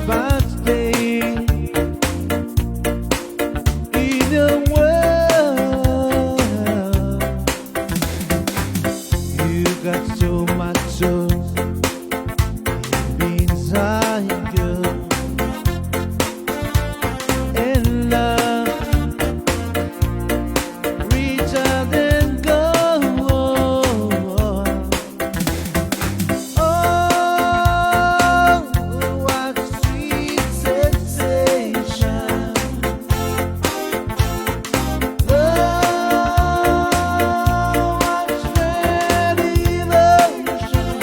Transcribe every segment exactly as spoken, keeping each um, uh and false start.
Birthday in the world. You got so much joy inside you. And love richer than gold. Oh, what sweet sensation. Oh, what sweet emotion.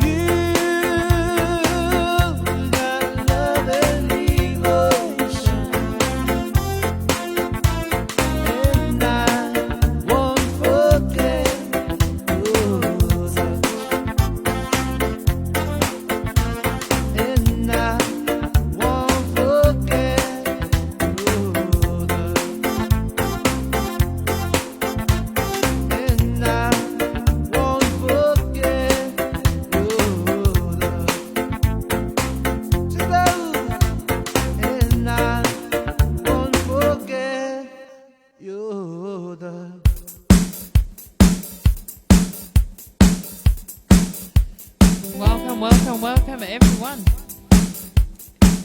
You got love and devotion. And I won't forget your touch. And I won't forget your touch. And I won't forget your touch. And I won't forget your touch. Welcome, welcome, welcome, everyone.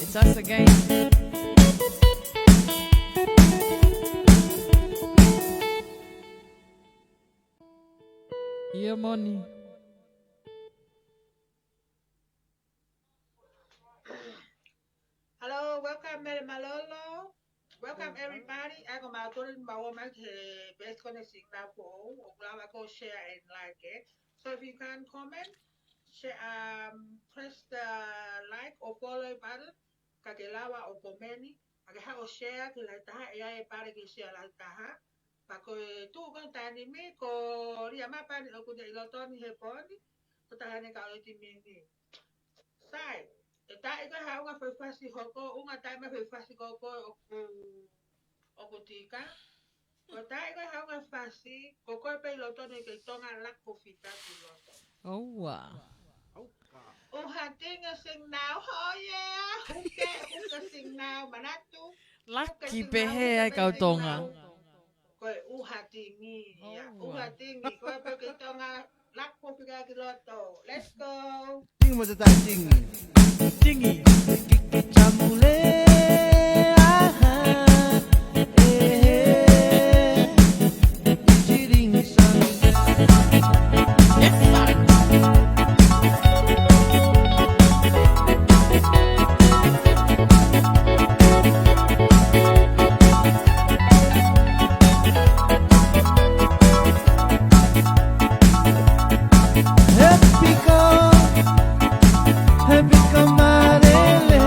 It's us again. ʻIo, Moni. Hello, welcome, Mele Malolo. Welcome, everybody. ʻAi ko mautolu mau ō mai ki he best connection now for all. ʻOku lava ʻo share and like it. So if you can comment, share, um, press the like or follow button. Ka ke lava ʻo komeni, ka ke haʻu ʻo share ki he lahi taha, ʻe ʻi ai e pale ke share lahi taha. Pea ko e tuʻu ko ē taimi ni, ko Lia Mapani ʻoku ne ʻi loto ni he pō ni, ko Tahane Kauleti Mimi. Sai, ʻe taʻi ko e hā ʻunga foʻi fasi hoko, ʻunga taʻi mai foʻi fasi ko koe ʻoku, ʻoku tika. Ko e taʻi ko e hā ʻunga fasi, ko koe pē ʻi loto ni kei Tonga, laku fita ki loto. ʻOua. ʻUha tingi sing now, oh yeah. Huke, huke sing now, manatu. Laki pehē ai kau Tonga. Ko e ʻuha tingi ia, ʻuha tingi, ko e pē kei Tonga, laku fita ki loto. Let's go. Tingi mo te taʻi tingi. Tingi. Kiki tamule, aha, eh, eh. Yes, sir. Happy go, happy go, Marele.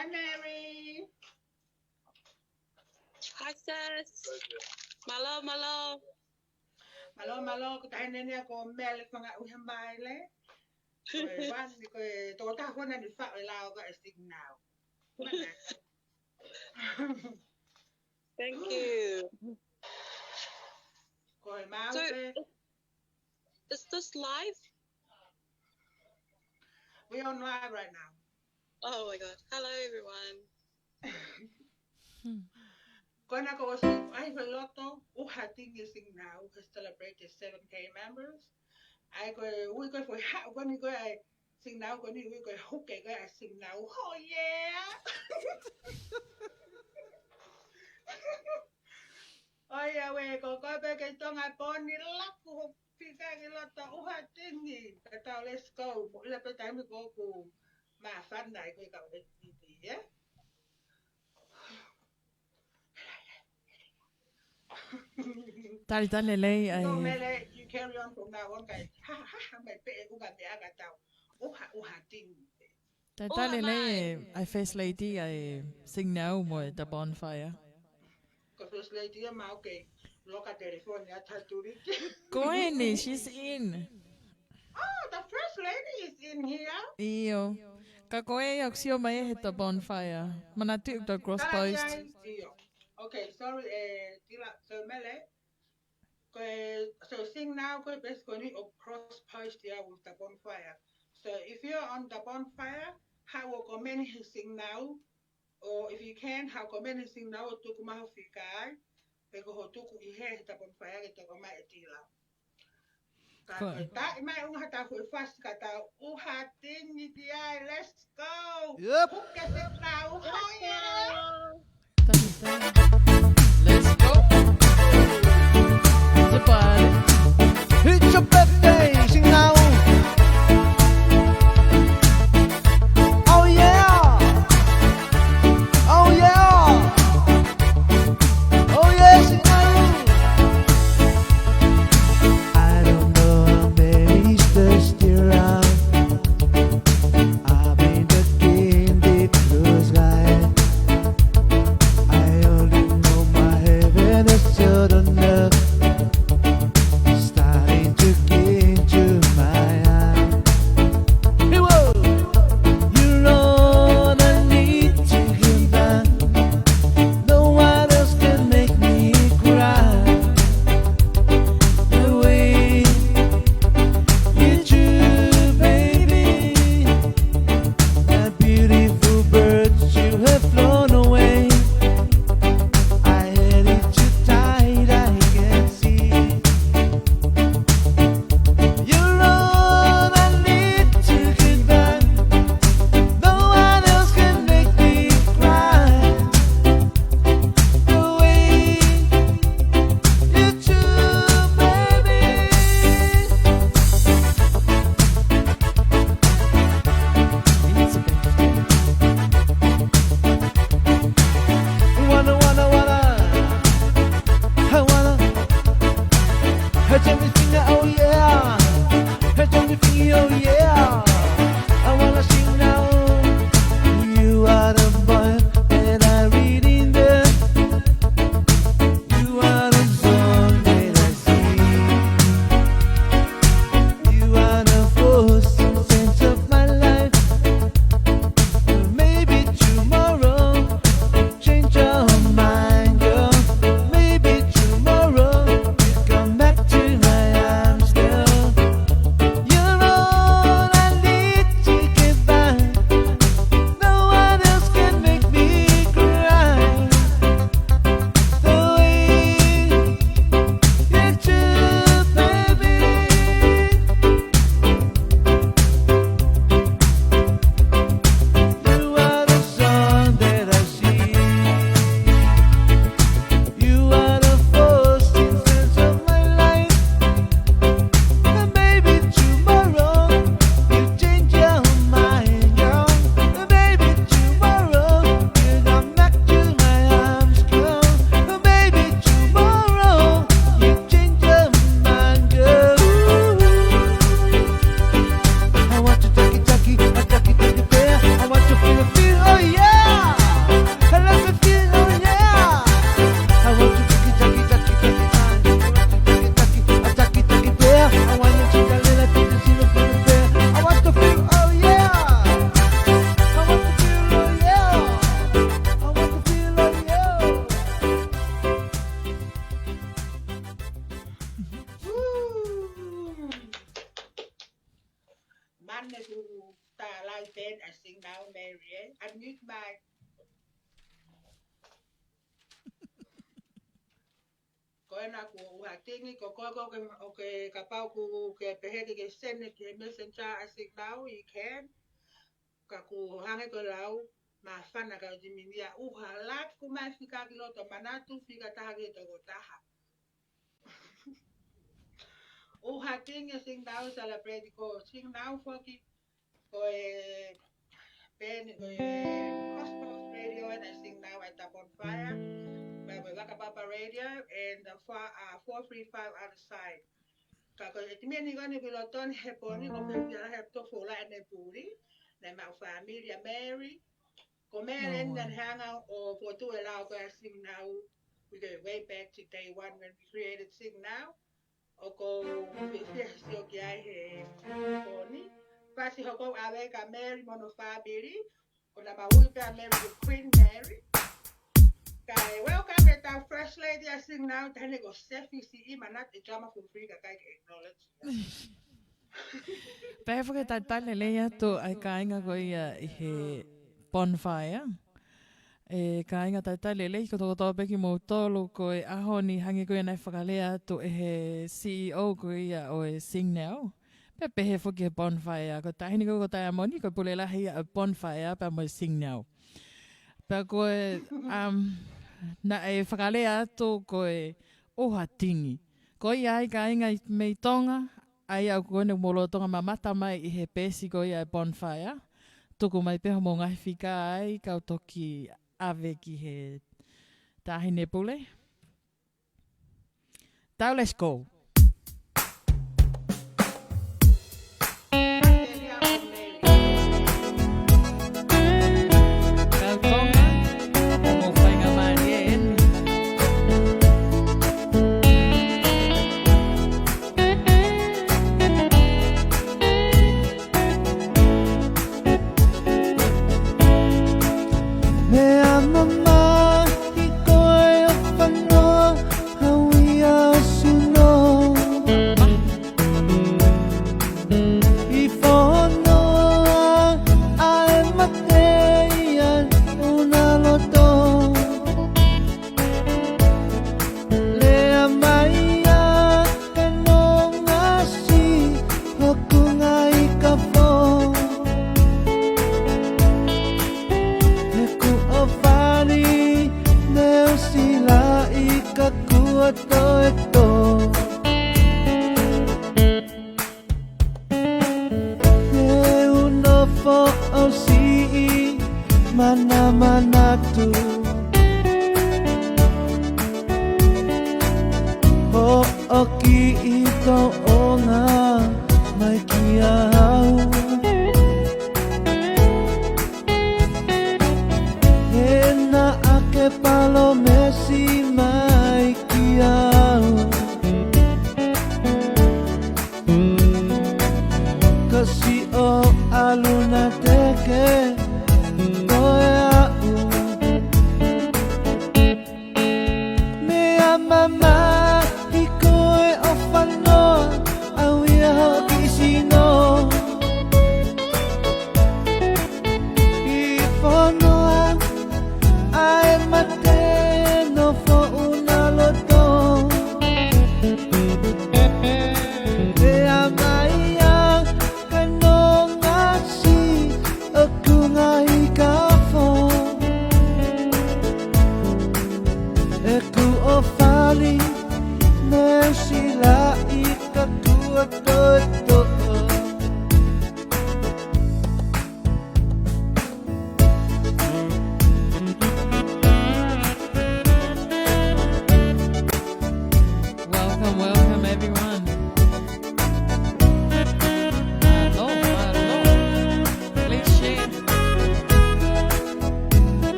Hi, Mary. Hi, sis. Mālō, mālō. Mālō, mālō, ko e taʻahine ni ia ko Mele Fangauhemaile. Ko e one, ko e tokotaha ko ena naʻe faʻu e lao ko ē ʻa e signal. Thank you. Ko e mau So, pē. Is this live? We're on live right now. Oh my God. Hello, everyone. Ko ena ko ʻosi, ʻai ko e loto, ʻuha e tingi signal, ʻuha celebrate the seven K members. ʻAi ko e ui ko ē foʻi haʻu ko eni ko ē ʻa e signal ko eni ui ko e huke ko ē ʻa e signal. Oh yeah! Oh yeah, we ko ko pē kei Tonga poni laku ho fika ki loto ʻuha e tingi. Ka tau let's go. Mo ila pē taimi ko ʻoku māfana ai ko e kau F T P, yeah? Talitali lelei ai. No, Mele, you carry on from now on, kai. Ha, ha, ha, mai pē e ʻuha meʻa ka tau. ʻUha, ʻuha tingi. Talitali lelei ʻa e First Lady ʻa e signal mo e The Bonfire. Ko First Lady ia mau kei loka telefoni ʻa taturi. Ko eni, she's in. Oh, the First Lady is in here. ʻIo. Ka ko e ʻoku sio mai he The Bonfire. Manatu ʻoku tau cross post. ʻIo. Okay, sorry, eh, Tila, so Mele. Ko e, so signal ko e best ko eni ʻoku cross post ia with The Bonfire. So if you're on The Bonfire, haʻu ʻo comment he signal, or if you can, haʻu comment he signal ʻo tuku mai ho fika ai, pe ko hoʻo tuku ʻi he he The Bonfire ke toko mai ʻe Tila. Ka ko e taʻi mai ʻuha tau foʻi fasi ka tau ʻuha tingi ki ai, let's go! Yep. Huke signal, oh yeah! Let's go! It's a party. It's your birthday, signal. Oh yeah! Oh yeah! Oh yes, signal. I don't know how many stars there are. I've been looking the blue sky. Pen, ʻa Sing Now, Mary, eh? Unmute mic. Ko ena kuo u hatingi, ko koe ko ke, ʻoku ke kapau ʻoku ke pehē ke ke send ki he messenger ʻa Sing Now, you can. Ka ʻoku hangē ko e lau, māfana ka u timinia ʻuha laki ku mai fika ki loto manatu fika taha ki he toko taha. ʻUha tingi ʻa Sing Now celebrate ko Sing Now foki, ko e pen, ko e Cosmos Radio and ʻa Sing Now at the Bonfire, pea mo e Waka Papa Radio and the four, uh, four three five Outside. Ka ko e timi ni ko eni ʻoku ʻi loto ni he pō ni ko Fefia he to fola ʻene puli, ne mau familia Mary, ko Mary ʻeni ne hanga ʻo fotu e lau ko e Sing Now, we go way back to day one when we created Sing Now. ʻOku ou fiefia he sio ki ai he pō ni. Pasi hoko ʻave ka Mary mo hono family, ko na maui pea Mary ko Queen Mary. Kae welcome e tau First Lady ʻa Sing Now, taʻahine ko Sefi Siʻi Manatu e drama for free ka kai ke acknowledge. Pea he foki talitali lelei atu ʻa e kāinga ko ia ʻi he Bonfire. E kāinga talitali lelei kotokotoa pē kimoutolu ko e ʻaho ni hangē ko ia naʻe fakalea atu ʻe he C E O ko ia ʻo e Sing Now. Pea pehē foki he Bonfire. Ko e taʻahine ko ia ko Taiamoni, ko e pule lahi ia ʻo e Bonfire, pea mo e Sing Now. Pea ko e, um, naʻe fakalea atu ko e ʻuha tingi. Ko ia ai kāinga mei Tonga, ʻa ia ʻoku ne mo lolotonga mamata mai ʻi he peesi ko ia e Bonfire. Tuku mai pē hoʻomou ngaahi fika ai, kau toki ʻave ki he taʻahine pule. Tau, let's go. Kau Tonga, mo faingamālie eni. Meʻa mamahi ko e ʻofa noa, hau ia ʻo sino. ʻI fonoa ʻa e mate ia ʻuna loto. Lea mai ia ka nongasi hoku ngaahi kafo. He kuo fali ne u silaʻi ka kuo toe tō. Ne u nofo ʻo siʻi manamanatu. Hoʻo kiʻi tōʻonga mai kiate au. He naʻa ke palōmesi mai kiate au. Ka siʻo ʻalu naʻe teke koe au. Meʻa mamahi ko e ʻofa noa, ʻau ia hoku kiʻi sino. ʻI fonoa ʻa e mate, nofo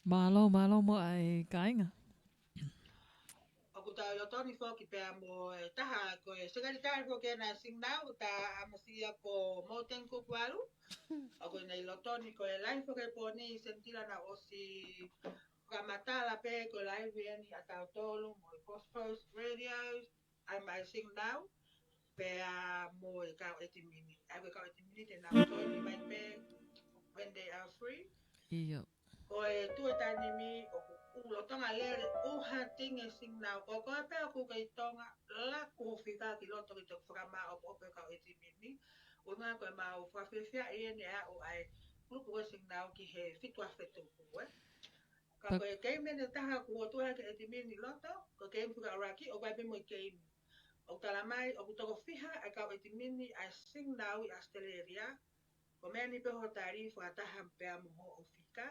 Mālō, mālō mo e kāinga. ʻOku tau lotoni foki pea mo e taha ko e sekelitali foki ʻena Singing Now, ʻoku tau ʻamusia ko Moten Kukualu. ʻOku ne lotoni ko e live foki pō ni, Sentila, naʻe ʻosi fakamatala pē ko e live ʻeni ʻa tautolu mo e Post Post Radio, ʻa e mai Singing Now, pea mo e kau ʻetimini. ʻA e kau ʻetimini te nau join mai pē when they are free. ʻIo. Ko e tuʻutāmaki ʻoku lolotonga lele ʻuha tingi e Singing Now. Ko koe pē ʻoku kei Tonga, laku hoʻo fika ki loto ki he fakamaʻopoʻopo e kau ʻetimini. ʻUhinga ko e mau fakafiefia ʻi heʻene aʻu ʻa e kulupu ko e Singing Now ki he fitu afe tupu, ē. Ka ko e keimi ʻe taha kuo tuʻu hake ʻetimini ʻi loto, ko e keimi fika ʻuluaki, ʻoku ʻi ai pē mo e keimi. ʻOku tala mai, ʻoku toko fiha ʻa e kau ʻetimini ʻa e Singing Now ʻi ʻAositelēlia, ko e meʻa ni pē hoʻo tali fakataha pea mo hoʻo fika,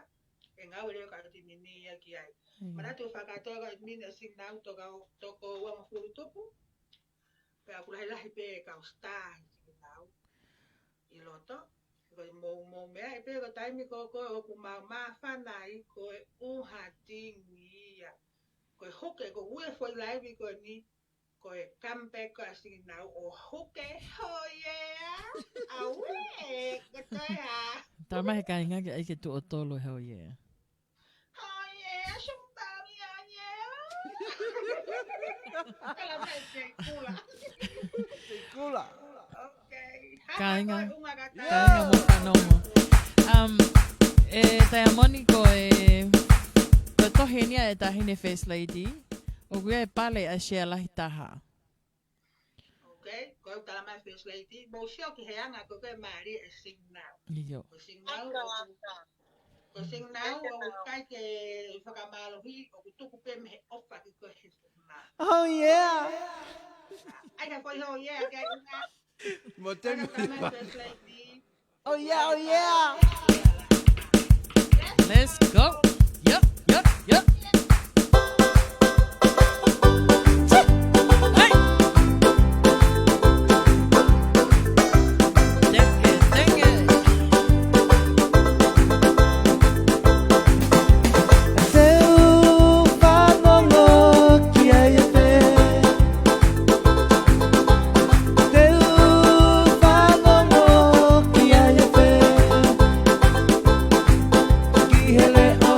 ʻe ngāue leva e kau ʻetimini ia ki ai. Mm. Manatu fakatoa e kau ʻetimini ʻa e Singing Now toko, toko uangofulu tupu, pea ʻoku lahilahi pē e kau star ʻi he Singing Now ʻi loto. Ko e mou, mou meaʻi pē ko e taimi ko ē ʻoku mau māfana ai ko e ʻuha tingi ia. Ko e huke, ko e ue foʻi live ko eni, ko e comeback ko ē ʻa e Singing Now ʻo huke, oh yeah. Auē, ko e toe ha. Tala mai he kāinga ke ʻai ke tuʻo tolu e oh yeah. Oh yeah, somebody, oh yeah. Kala mai ke kula. Ke kula. Okay. Kāinga. Kāinga mo fanongo. Um, ʻe Taiamoni, ko e, ko e tohi ʻeni ʻa e Taʻahine First Lady. ʻOku ʻi ai e pale ʻa e sea lahi taha. Okay, ko e tala mai First Lady, mou sio ki he anga ko ē mālie e Singing Now. ʻIo. Ko e Singing Now, ʻoku, ko e Singing Now, ʻoku ʻikai ke fakamālohi, ʻoku tuku pē mei he ʻofa ki he ko e he Singing Now. Oh yeah. ʻAi ha foʻi oh yeah, ke ʻai ʻuha. Mo te Tala mai First Lady. Oh yeah, oh yeah. Let's go. Yep, yep, yep. Hey. Thank you, thank you. Te u fanongo ki ai ʻe pē. Te u fanongo ki ai ʻe pē. Ki he leʻo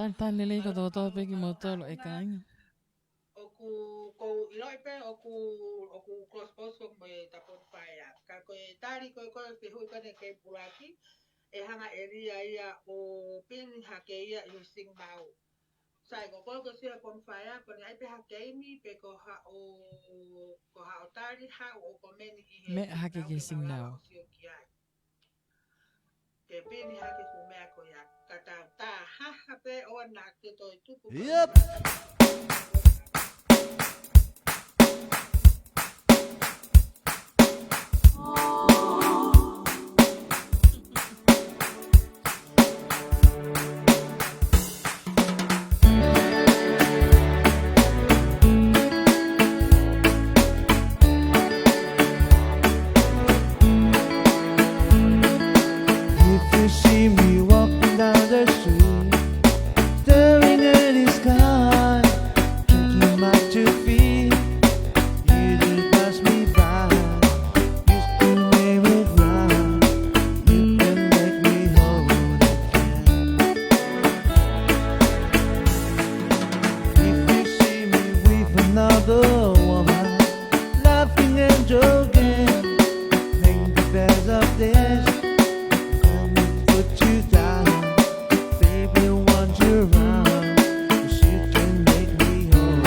Talitali lelei kotoa pē kimoutolu e kāinga. ʻOku, ʻoku ou ʻiloʻi pē ʻoku, ʻoku close post ko mo e tapon paea. Ka ko e tali ko e ko e fehuʻi ko eni kei pulaki, ʻe hanga ʻe Lia ia ʻo pini hake ia ʻi he Sing Now. Sai, ko e ko e ko e sia pon paea, ko eni ʻai pē ha keimi pe ko haʻo, ko haʻo tali haʻu ʻo komeni ʻi he Meʻa hake ki he Sing Now. Ke pini hake ko e meʻa ko ia. Ka ta, ta haha pē ʻo na ke toe tuku. Yep. If you see me walking down the street, staring at the sky, thinking about your feet, you just pass me by. Used to make me cry. You can make me whole again. If you see me with another woman, laughing and joking, make the best of this. Let me put you down, baby, want you around, 'cause you can make me whole.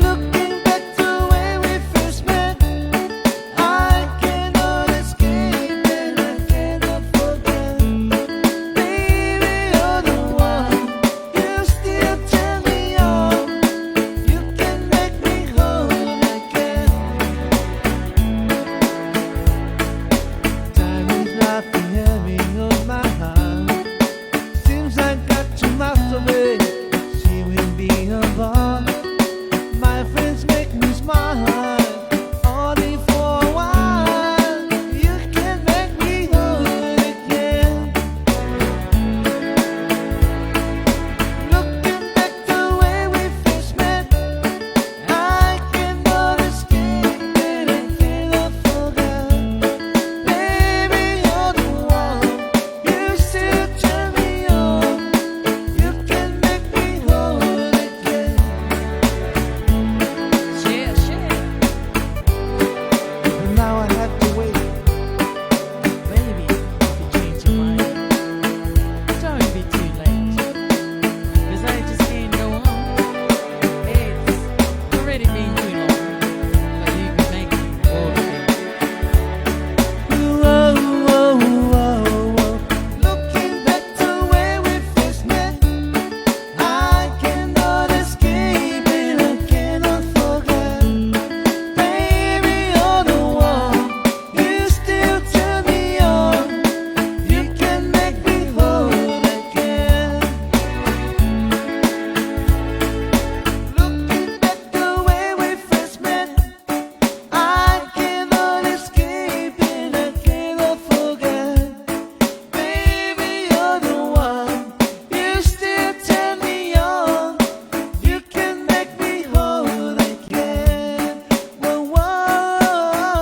Looking back to when we first met, I cannot escape and I cannot forget. Baby, you're the one. You still turn me on. You can make me whole again. Time is laughing heavy on my heart. Seems I got too much of it. She will be a bar. My friends make me smile. Only for a while. You can make me whole again. Looking back the way we first met, I cannot escape it, I cannot forget. Baby, you're the one. You still turn me on. You can make me whole again. Share, share. But now I have to wait. Baby, if you change your mind, don't be too late. 'Cause I just can't go on. It's already been too long. But you can make me whole again. Whoa, whoa, whoa, whoa. Looking back to where we first met, I cannot escape it, I cannot forget. Baby, you're the one. You still turn me on. You can make me whole again. Looking back the way we first met, I cannot escape it, I cannot forget. Baby, you're the one. You still turn me on. You can make me whole again. Whoa, whoa.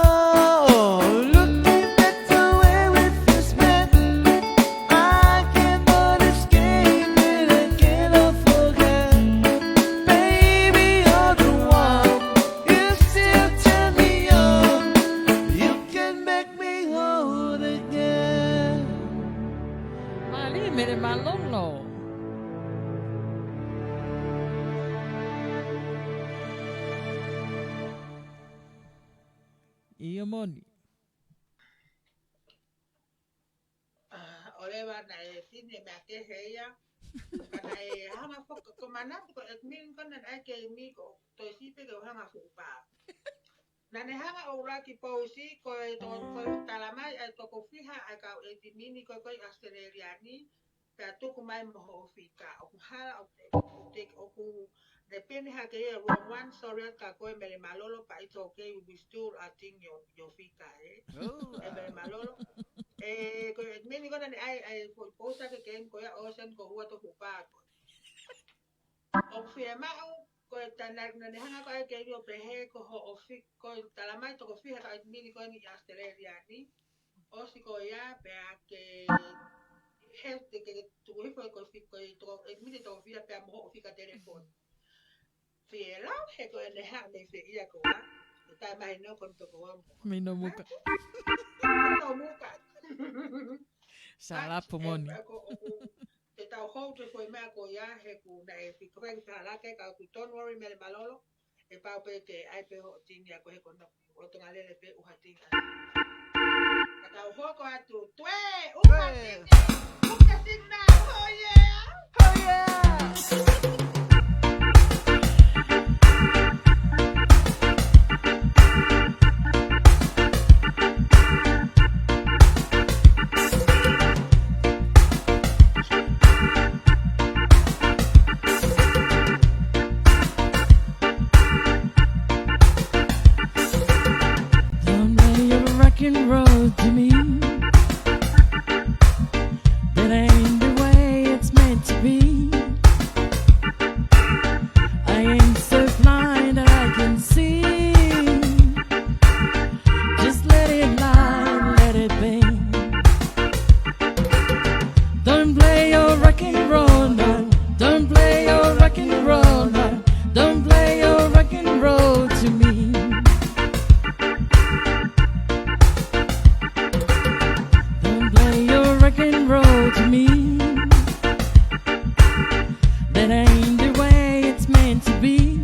Looking back the way we first met, I cannot escape it, I cannot forget. Baby, you're the one. You still turn me on. You can make me whole again. Mālie, Mele Mālolo. ʻIo, moʻoni. ʻA, ʻo leva naʻe fine meʻa kehe ia. Ka naʻe hanga foki, ko e manatu ko e admin ko ena naʻe kei mi ko, toe sipe ke u hanga fuʻu pā. Naʻa ne hanga ʻo ʻuluaki pousi, ko e to-, ko e talamai ʻa e toko fiha ʻa e kau admin ko ē ko ē ʻi ʻAositelēlia ni, pea tuku mai mo hoʻo fika. ʻOku hala ʻo te, ʻoku te, ʻoku ne pini hake ia wrong one, sorry atu kia koe Mele Mālolo, but it's okay, we still are seeing your, your fika, ē? Oh, ē, Mele Mālolo. Ē, ko e admin ko ena naʻe ʻai, ʻai, ko e pousi ʻa e game ko ia Ocean ko hua to kupā ko. ʻOku fiemaʻu, ko e tana, naʻa ne hanga ko ē ke ʻilo pehē ko hoʻo fika, ko e talamai toko fiha kau admin ko eni ʻi ʻAositelēlia ni. ʻOsi ko ia pea ke, he te ke tuku hifo e ko fi-, ko e toko, e mite toko fia pea mo hoʻo fika telefoni. Fiela, he ko ʻene haʻane feia ko ā. Ko tai mai no kon toko ua mo. Mino muka. Mino muka. Salapu moni. Ē, ko ʻoku te tau hou te ko e meʻa ko ia he ʻoku naʻe fika fai ki Salake ka ʻoku don't worry Mele Malolo. ʻE pau pē ke ʻai pē hoʻo tingi ʻa ko he ko no. ʻO tonga lele pē ʻuha tingi. Ka tau hoko atu. Tue, ʻuha tingi. ʻUha tingi na. Oh yeah. Oh yeah. Don't play your rock and roll to me. That ain't the way it's meant to be. I ain't so blind that I can see. Just let it lie, let it be. Don't play your rock and roll, no. Don't play your rock and roll, no. Don't play your rock and roll to me. Don't play your rock and roll to me. That ain't the way it's meant to be.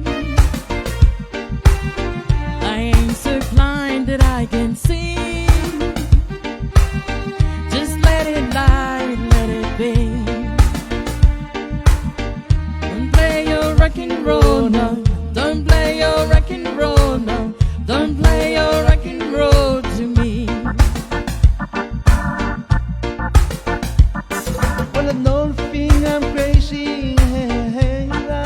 I ain't so blind that I can see. Just let it lie, let it be. Don't play your rock and roll, no. Don't play your rock and roll, no. Don't play your rock and roll to me. Well, I don't think I'm crazy, hey, hey, hey, no.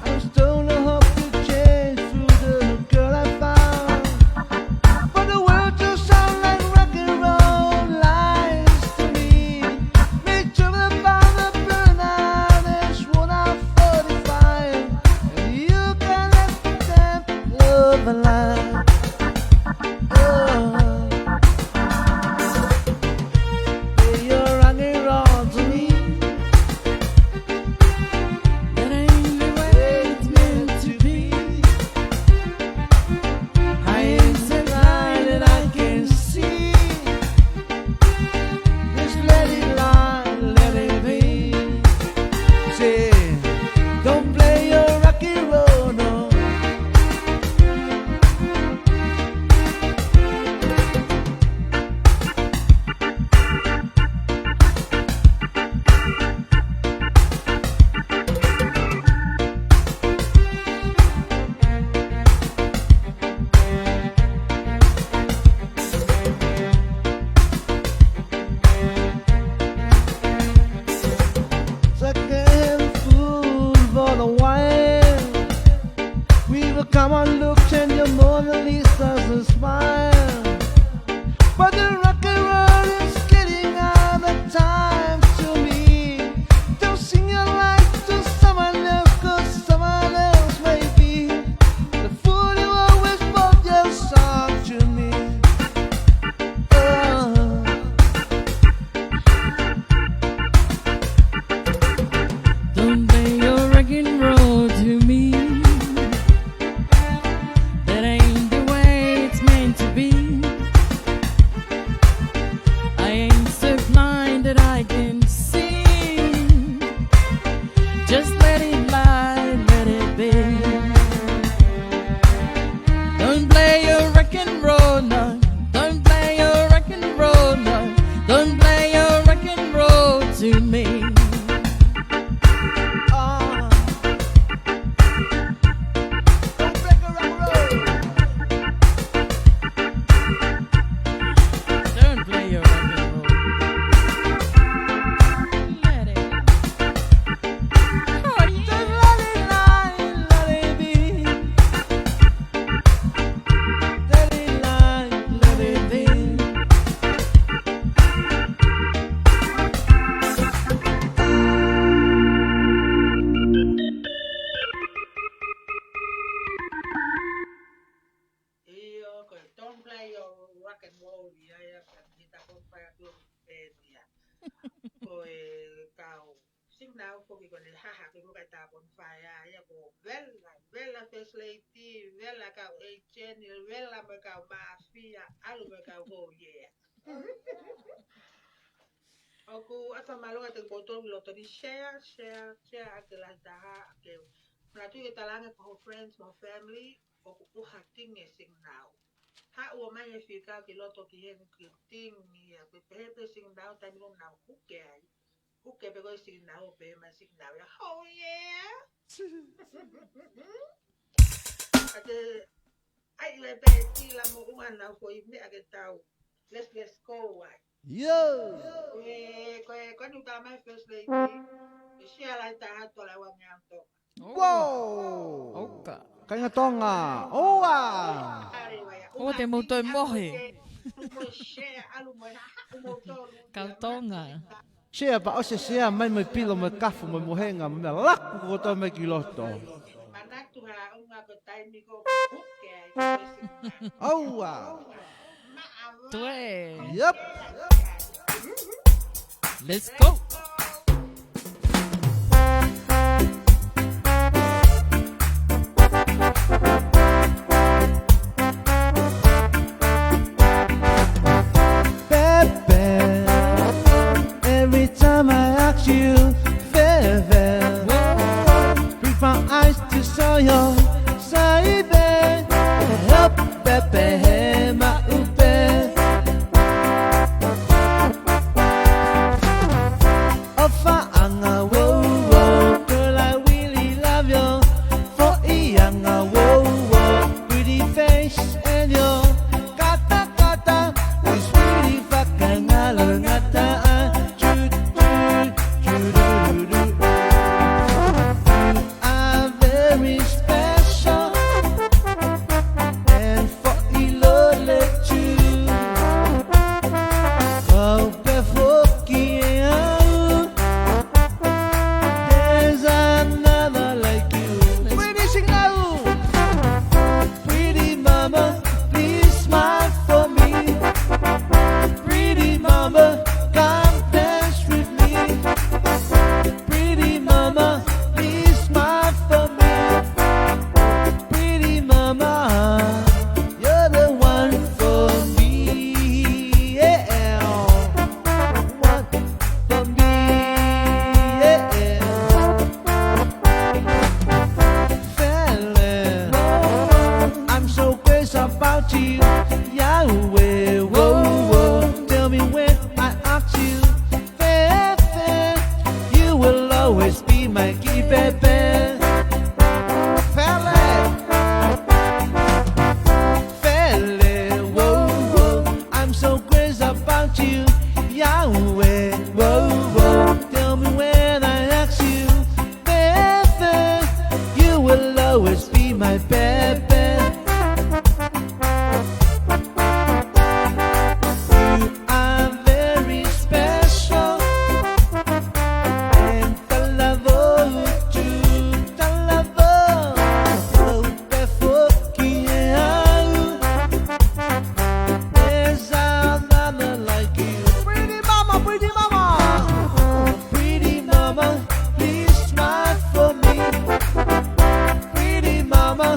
I just don't know how to change through the girl I found. But the words just sound like rock and roll lies to me. Made trouble about the burnout and sworn out forty-five. And you can let them love a lie. Oh. You're running wrong to me. That ain't the way it's meant to be. I am so blind that I can see. Just let it lie, let it be. Say, don't play your rock and roll, no. Second fool for the wine. With a common look and your Mona Lisa's a smile. But the rock and roll is getting out of time to me. Don't sing your life to someone else, 'cause someone else may be the fool you always bought your song to me. Oh. Don't play your rock and roll to me. That ain't the way it's meant to be. I ain't so blind that I can see. Just let it lie, let it be. Don't play your rock and roll, no. Don't play your rock and roll, no. Don't play your rock and roll to me. Ah. Don't break a rock and roll. Don't play your rock and roll. Let it. Oh, Ko ʻene haha ki muʻa he tāponifai ia, ko e vela, vela First Lady, vela kau agent, vela mo e kau mafia, ʻalu mo e kau houʻeiki. ʻOku ʻatā mālō atu kiate kimoutolu ʻi loto ni, share, share, share ʻaki e lahi taha, ke manatuʻi ke talaange ki ho friends mo family, ʻoku ʻuha e ting e signal. Haʻu ʻo ʻomai e fika ki loto ki he ting ia, ko e pehē pē signal taimi ʻoku nau huke ai. Huke pē ko e signal, pehē mai signal ia, oh yeah. ʻAte, ʻai ʻe pē tila mo ʻuha nau ko e meʻa ke tau. Let's, let's go, ai. Yo! Ko e, ko e, ko e nu tā mai First Lady. E share lahi taha ʻa e tola ua ngeau to. Wow! Oka. Kāinga Tonga. Oa! ʻOua te mou toe mohe. Kau Tonga. Share pea ʻosi e share mai mo e pilo mo e kafu mo e mohenga mo e meʻa laku kotoa mai ki loto. Manatu ha unga ko taimi ko huke ai. Oa! Toe. Yep. Let's go. Pepe, every time I ask you, Pepe, bring my eyes to show you, say, babe, help Pepe, hey, my upe. ʻOfa anga, whoa, whoa, girl, I really love you. Foʻi anga, whoa, whoa, pretty face and your kata kata is really fucking ngalo ngata. Choo, choo, choo, doo, doo, doo. You are very special. And foʻi lole too. Oh, pē foki e au. There's another like you. Pretty signal. Pretty mama, please smile for me. Pretty mama, come dance with me. Pretty mama, please smile for me. Pretty mama, you're the one for me. Yeah. One for me. Yeah. Fella, I'm so crazy about you. Yahweh, whoa, whoa. Tell me when I ask you, Fefe, you will always be my key, Pepe. Fele, Fele, whoa, whoa. I'm so crazy about you, Yahweh, whoa, whoa. Tell me when I ask you, Pepe, you will always be my Pepe. You are very special. And talavo tu, talavo. Pē foki e au. There's another like you. Pretty mama, pretty mama. Pretty mama, please smile for me. Pretty mama,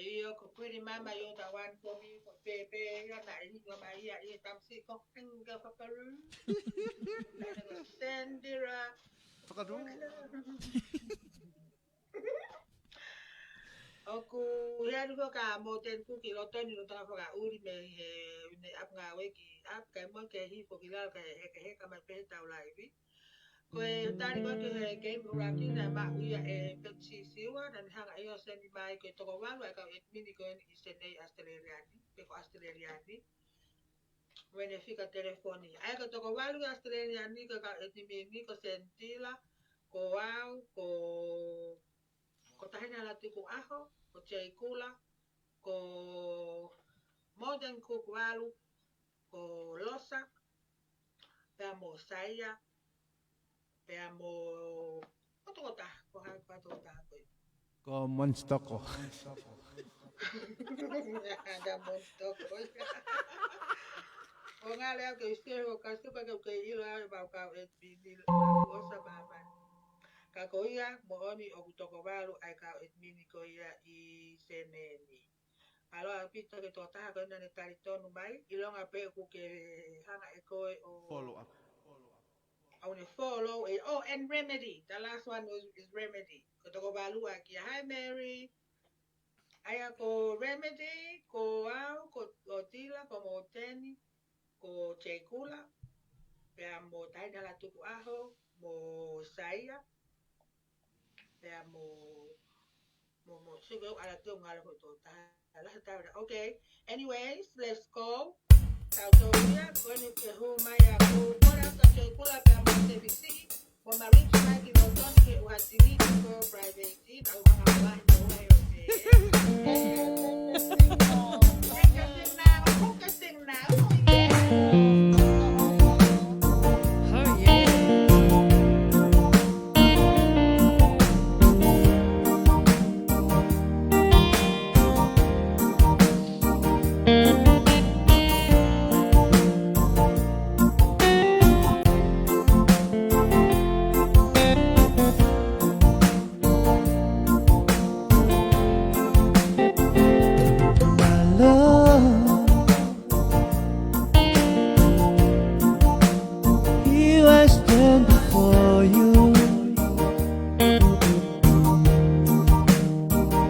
ʻIo, ko Pretty Mama ʻi ʻOtahuhu ko mi ko Pepe, ia naʻe hiki mai ia ʻi he tamasiʻi ko Hinga Whakaru. Naʻe ko Sandira. Whakaru. ʻOku ʻi ai ʻa Mōteni Kuki ʻi loto ni, ʻo tanga fakaʻuli mei he ne ʻapi ngāue ki ʻapi, kae mo ke hifo ki lalo kae hekeheka mai pē he tau laivi. Ko e tali ko ē ki he game ʻuluaki naʻe maʻu ia ʻe Pepsi Siua, naʻa ne hanga ʻe ia ʻo seni mai ko e toko valu ʻa e kau ʻedimini ko eni ʻi Senei ʻAositelēlia ni, pe ko ʻAositelēlia ni. Mo ʻene fika telefoni. ʻA ia ko e toko valu ʻAositelēlia ni ko e kau ʻedimini ko Sentila, ko au, ko, ko Tahina Latukuʻaho, ko Jay Kula, ko Mōteni Kuki valu, ko Losa, pea mo Saia, pea mo, ko e tokotaha, ko hai ko e tokotaha ko ē? Ko Monstoko. Ada Monstoko. ʻO ngale au ke ʻi he ʻosi ko kasi pea ke u kei ʻilo au ʻe mau kau ʻedimini, Losa pea mo Mani. Ka ko ia, moʻoni ʻoku toko valu ʻa e kau ʻedimini ko ia ʻi Senei ni. Mālō ʻaupito ki he tokotaha ko ē naʻa ne talitonu mai, ʻilonga pē ʻoku ke hanga ʻe koe ʻo follow up. ʻOku ne follow ē, oh, and Remedy. The last one was, is Remedy. Ko e toko valu ʻa kia. Hi, Mary. ʻA ia ko Remedy, ko au, ko, ko Tila, ko Mōteni, ko Jay Kula, pea mo Tahina Latukuʻaho, mo Saia, pea mo, mo, mo, sio ke u ala teu ngalo ko e tokotaha. Ala he tau. Okay. Anyways, let's go. Tau tau ia, ko eni ke hū mai ʻa ko, ko la ka Jay Kula pea mo Tevisi. Ko Mariki mai ki London ke ua tini ko private, au hanga mai ko ua e o te. Focusing now, focusing now. Oh, yeah. My love, here I stand before you.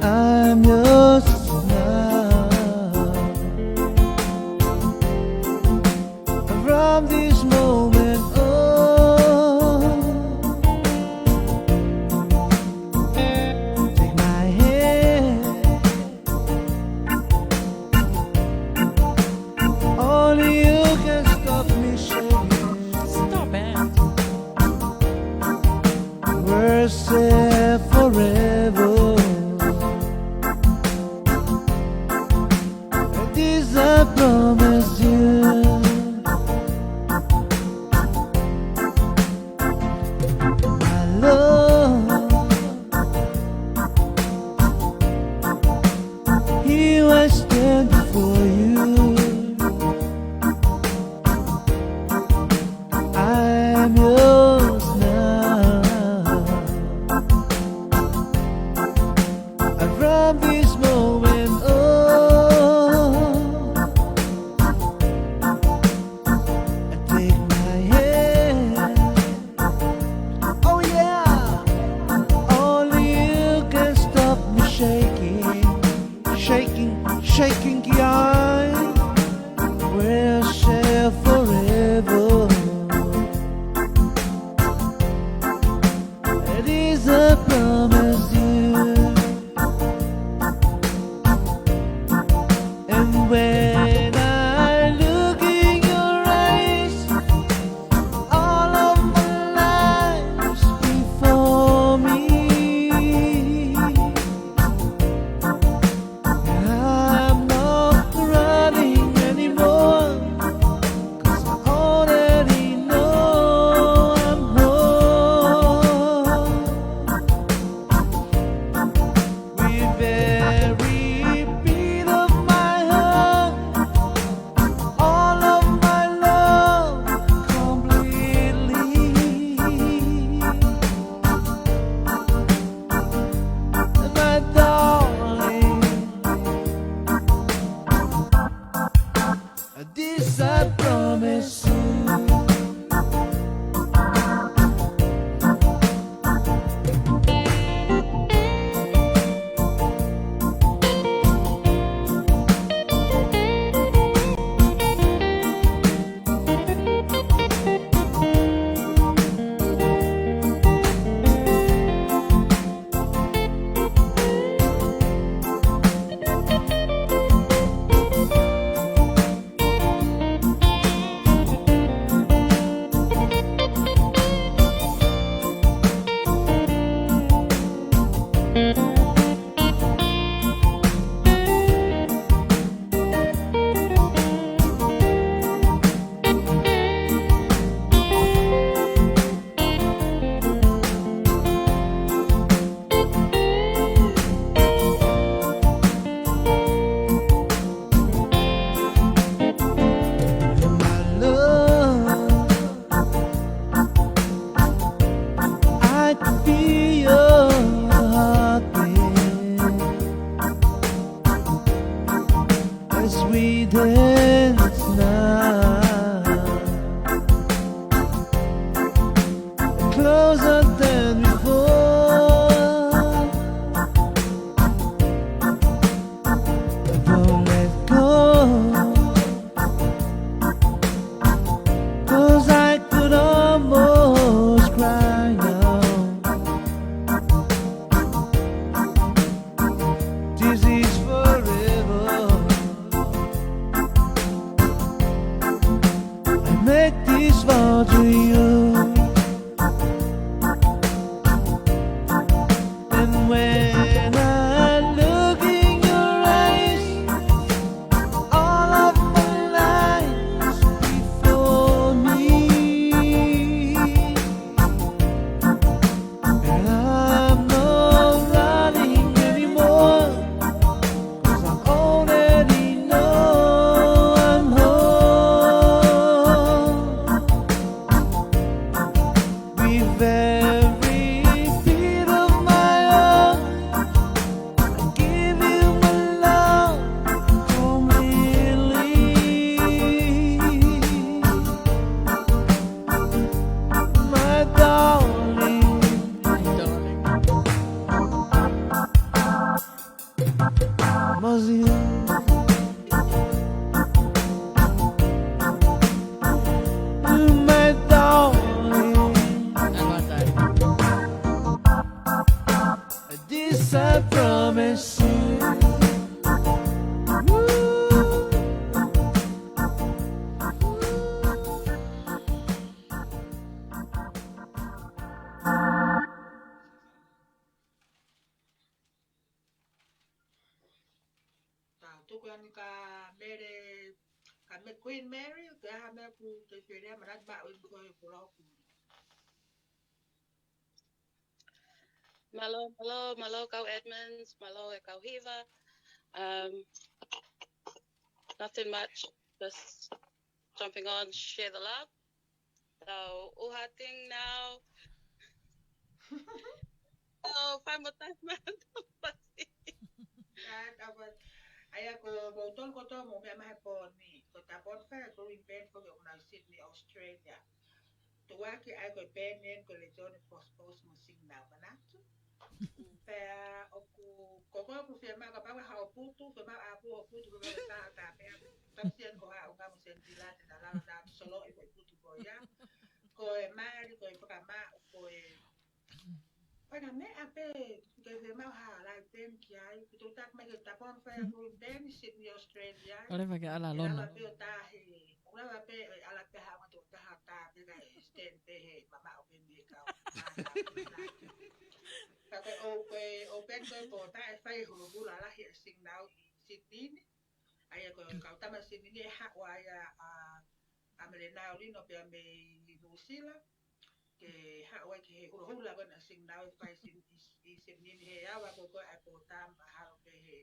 I'm yours now. From this moment on, take my hand. Only you can stop me shaking. Stop it. We're safe forever. This I promise you. My love, here I stand before you. I'm yours now. And from this moment on, take my hand. Oh yeah, only you can stop me shaking, shaking, shaking, yeah. We'll share forever. It is a promise you. And when I look in your eyes, all of my life's before me. I'm not We dance now, closer than before. Don't let go, 'cause I could almost cry now. This is forever. I make this vow to you. And when I look in your eyes, all of my life before me. And I'm not running anymore, 'cause I already know I'm home. With every beat of my heart, I give you my love completely. My darling, my darling. Mozzie. My darling. This I promise you. Tau tuku ʻeni kia Mele, kia Queen Mele, ke ʻai ha meʻa ʻoku te fie lea, manatu maʻu ʻi he ko e koloku. Mālō, mālō, mālō kau admins, mālō e kau hiva. Um, nothing much, just jumping on, share the love. So, ʻuha ting now. Oh, fai mo tai man. Ka, ka, ka. ʻA ia ko, ko tolu kotoa mo meʻa mai he pō ni. Ko Tapon fai ko e band ko ke ʻuna ʻi Sydney, Australia. Tuʻuaki ʻa ia ko e band name ko Legion of Post Post mo Sing Now, manatu. Pea ʻoku, ko ko ʻoku fiemaʻu kapau ʻe haʻu ʻo putu, fiemaʻu ʻa e putu, putu, fiemaʻu ʻe tā, tā, pea. Tapu sian ko ha, ʻo ka mo sian tila, te na lava na solo i ko e putu ko ia. Ko e mali, ko e fakamaʻu, ko e, ko e ngaahi meʻa pē, ke fiemaʻu ha live band ki ai, ki tō tak mai ke Tapon fai ko e band Sydney, Australia. ʻOku lava ke ala lona. Lava pē ʻo tahi, ʻoku lava pē, ʻe ala pē ha, ʻo taha tā, pē ka e stand pē he, mamaʻo pē mei he kau. Ka ko e ʻo, ko e ʻo band ko e pō tā, ʻe fai hulohula lahi ʻa Sing Now ʻi Sydney ni. ʻA ia ko e kau tama Sini ni ʻe haʻu ai ʻa, ʻa, ʻa Mele Naulino pea mei Nuʻusila. Ke haʻu ai ki he hulohula ko ena Sing Now ʻe fai Sin-, ʻi, ʻi Sini ni he ava ko ko ʻa e pō tā mahalo pē he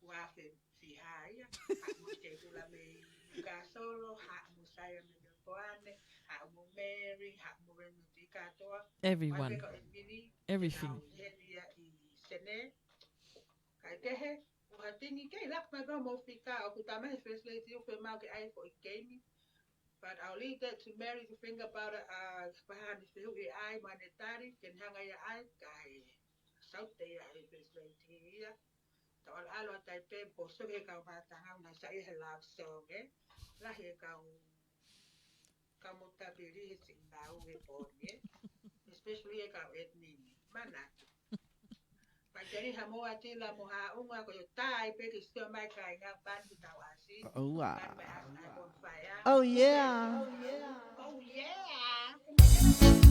ua afe fiha ia. Haʻu mo Teikula mei Kasolo, haʻu mo Saia mei Melbourne, haʻu mo Mary, haʻu mo Raymond ʻi Katoa. Everyone. Ua pē ko e mini, everything. Nau heni ia ʻi Sene. Kai kehe, ʻo ha tingi kei laka mai pea mo fika, ʻoku tama he First Lady ʻo fiemaʻu ke ʻai ko e keimi. But I'll leave that to Mary to think about it, uh, pahani fehuʻi ʻe ʻai, mo ʻene tali, ke ne hanga ia ʻai, kai saute ia ʻe First Lady ia. Tau ʻalu ʻalu ʻa tai pē, po soke kau mātanga, na sa ia he love song, eh. Lahi e kau Ka mo tapili he Sing Now he pō ni, eh? Especially e kau ʻetni ni. Manatu. Mai teri ha mo atila mo ha unga ko yo tai pē ki sio mai kai ngā pan ki tau asi. ʻOua. Pan mai ʻa, ʻa Bonfire. Oh, yeah. Oh, yeah. Oh, yeah.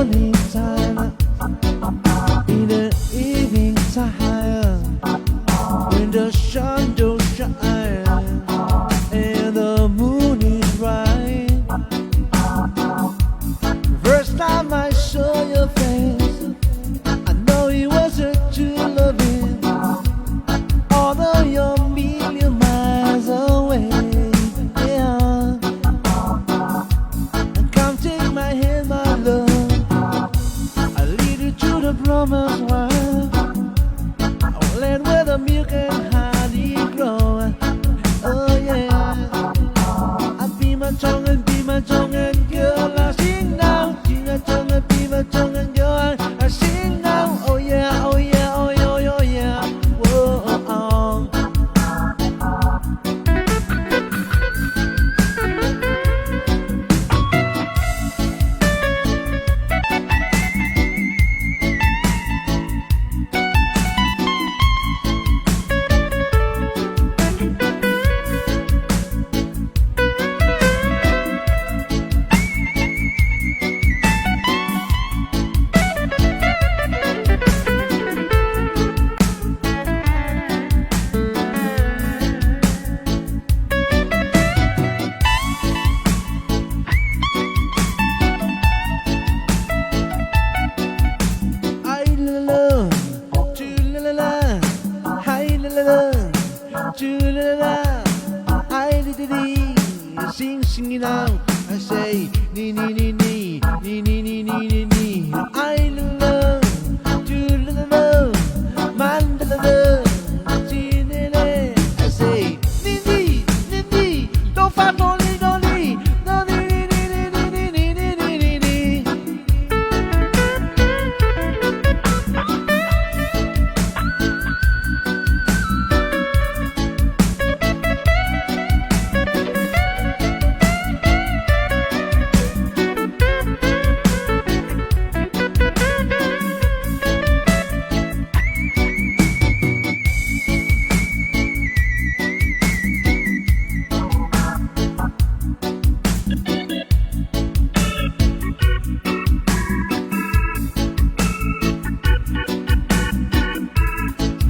Morning time, in the evening time, when the sun don't shine and the moon is bright. First time I saw your face, I know it was a true loving. Although you're a million miles away, yeah. Come take my hand, my love. I lead you to the promised land. A land where the milk and honey grow. Oh yeah. I be my Tongan, be my Tongan girl. I sing now. Be my Tongan, be my Tongan girl. I sing now. Oh yeah, oh yeah, oh yeah, oh yeah. Whoa, oh, oh. Ai la la, tu la la la, hai la la la, tu la la la, ai li li li, sing sing it out. I say, ni ni ni ni, ni ni ni ni ni ni, ai la la, tu la la la, man la la la, ti la la. I say, ni ni ni ni, don't fight for me, don't need, no ni ni ni ni ni.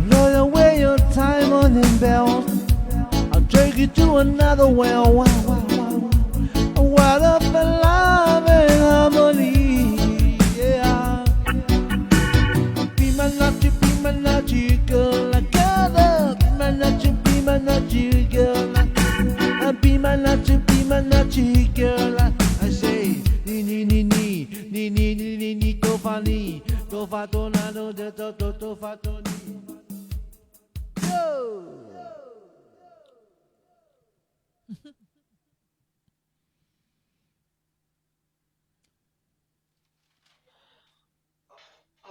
Blow away your diamond and bells. I'll take you to another world. What a love and harmony, yeah. Be my naughty, be my naughty girl, I gotta. Be my naughty, be my naughty girl, I, I be my naughty, be my naughty girl, I, I say, ni ni ni ni, ni ni ni ni ni, tofa ni, tofa tona no, to to to, tofa toni. Yo!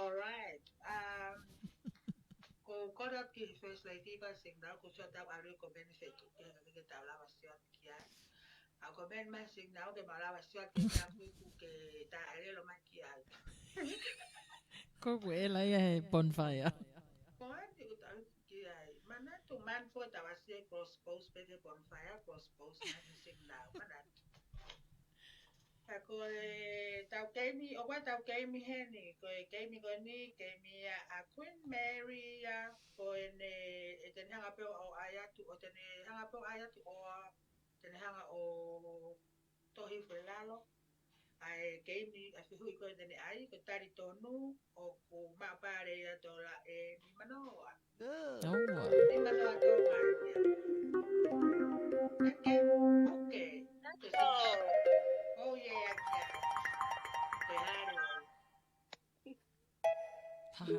All right. Um, ko kona ki he First Lady, ka sing now, ko sio tau alu ko meni fetu, ke, ke tau lava sio ki ai. A ko meni mai sing now, ke malava sio ki ai, ka kui ku ke ta alelo mai ki ai. Ko ku e la ia he bonfire. Ko eni ku tau ki ai. Manatu man fo ta wasi e cross pose pe ke bonfire, cross pose na ni sing now. Manatu. Ka ko e tau keimi, ʻoku ʻi ai tau keimi heni, ko e keimi ko eni, keimi ʻa, ʻa Queen Mary ia, ko ʻene, ʻe te ne hanga pē ʻo ʻai atu, ʻo te ne hanga pē ʻo ʻai atu ʻo, te ne hanga ʻo tohi foʻi lalo, ʻa e keimi, ʻa e fehuʻi ko ē te ne ʻai, ko e tali tonu, ʻoku maʻu pē ʻe ia tola ʻe nima noa. Ua. Nima noa Tonga ia. Ake, okay. That's it. Oh, yeah, yeah. Te hare. Taha.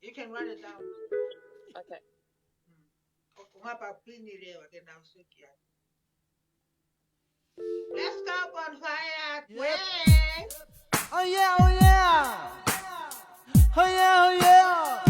You can write it down. Okay. Mm. Ko, ko ngā pāpini leo ke nau suki ai. Let's go, bonfire! Yep. Way! Oh yeah, oh yeah! Oh yeah, oh yeah!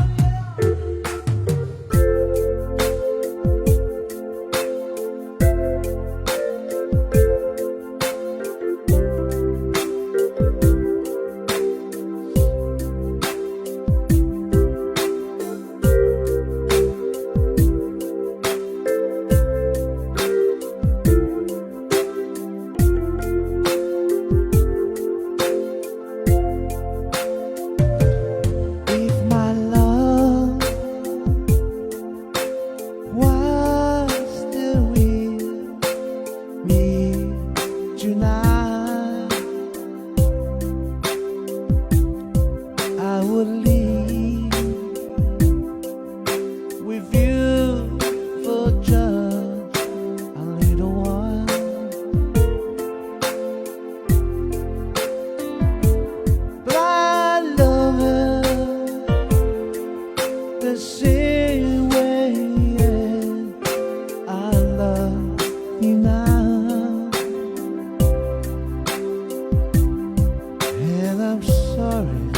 Say where I love you now. And I'm sorry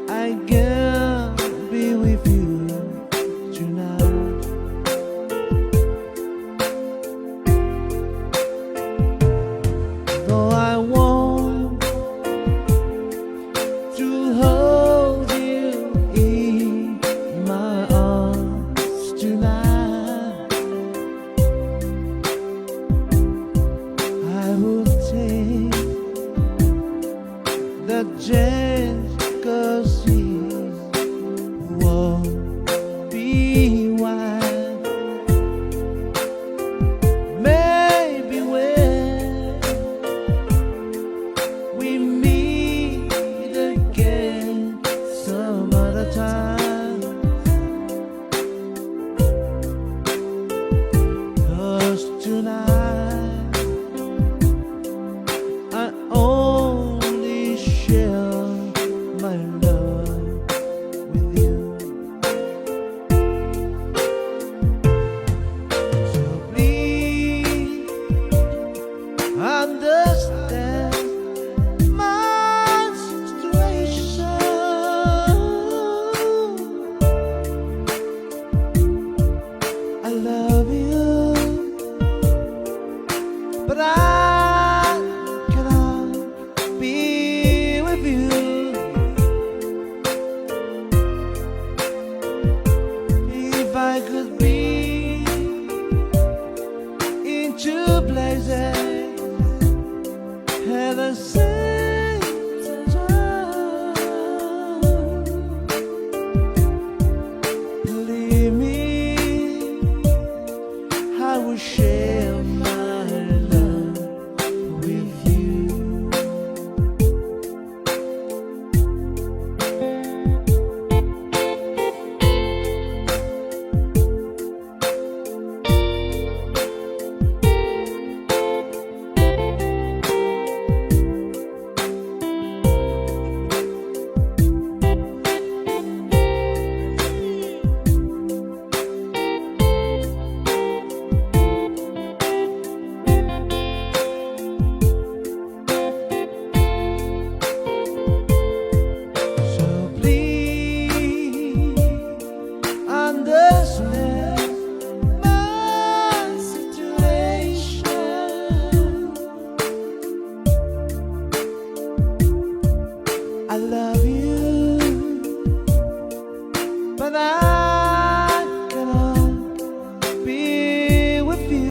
I can't be with you tonight. Though I want to hold you in my arms tonight, I will take the chance, 'cause it won't be wise. Maybe when we meet again some other time. 'Cause tonight I only share my love with you. So please understand my situation. I love you, but I cannot be with you. If I could be in two places at the same time, believe me, I will share my love with you. So please understand my situation. I love you, but I cannot be with you.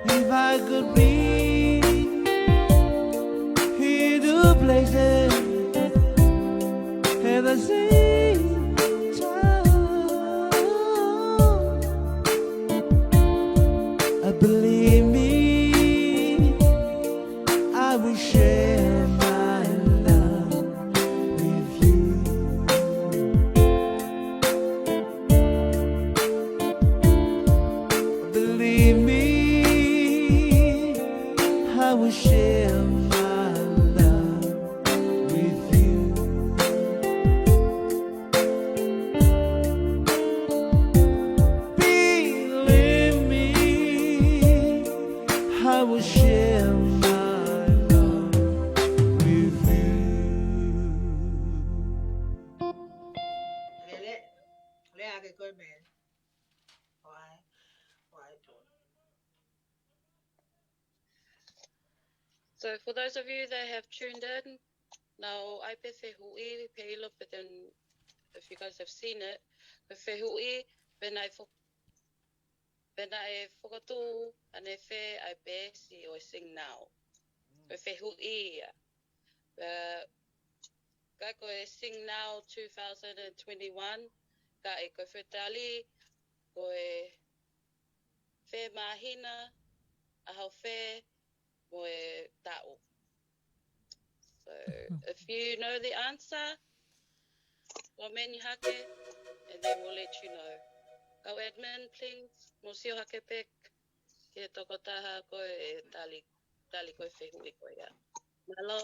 If I could be in two places at the same time, uh, believe me, I will share my love with you. Believe me, I will share my love with you. Believe me, I will share my love with you. Lele, lea ke koe me. Why? Why? So for those of you that have tuned in, now I pē fehuʻi, pē ʻilo, but then if you guys have seen it, pē fehuʻi, pē naʻe fo-, pē naʻe fokotuʻu ʻanefē ʻa e peesi ʻo e Sing Now. Pē fehuʻi ia. Uh, ka ko e Sing Now two thousand and twenty-one, ka ʻi ko e fetali, ko e fē māhina, ʻaho fē, mo e taʻu. So, if you know the answer, comment hake, and then we'll let you know. Kau admin, please, mou sio hake pē ki he tokotaha ko ē ʻe tali, tali ko ē fehuʻi ko ia. Mālō.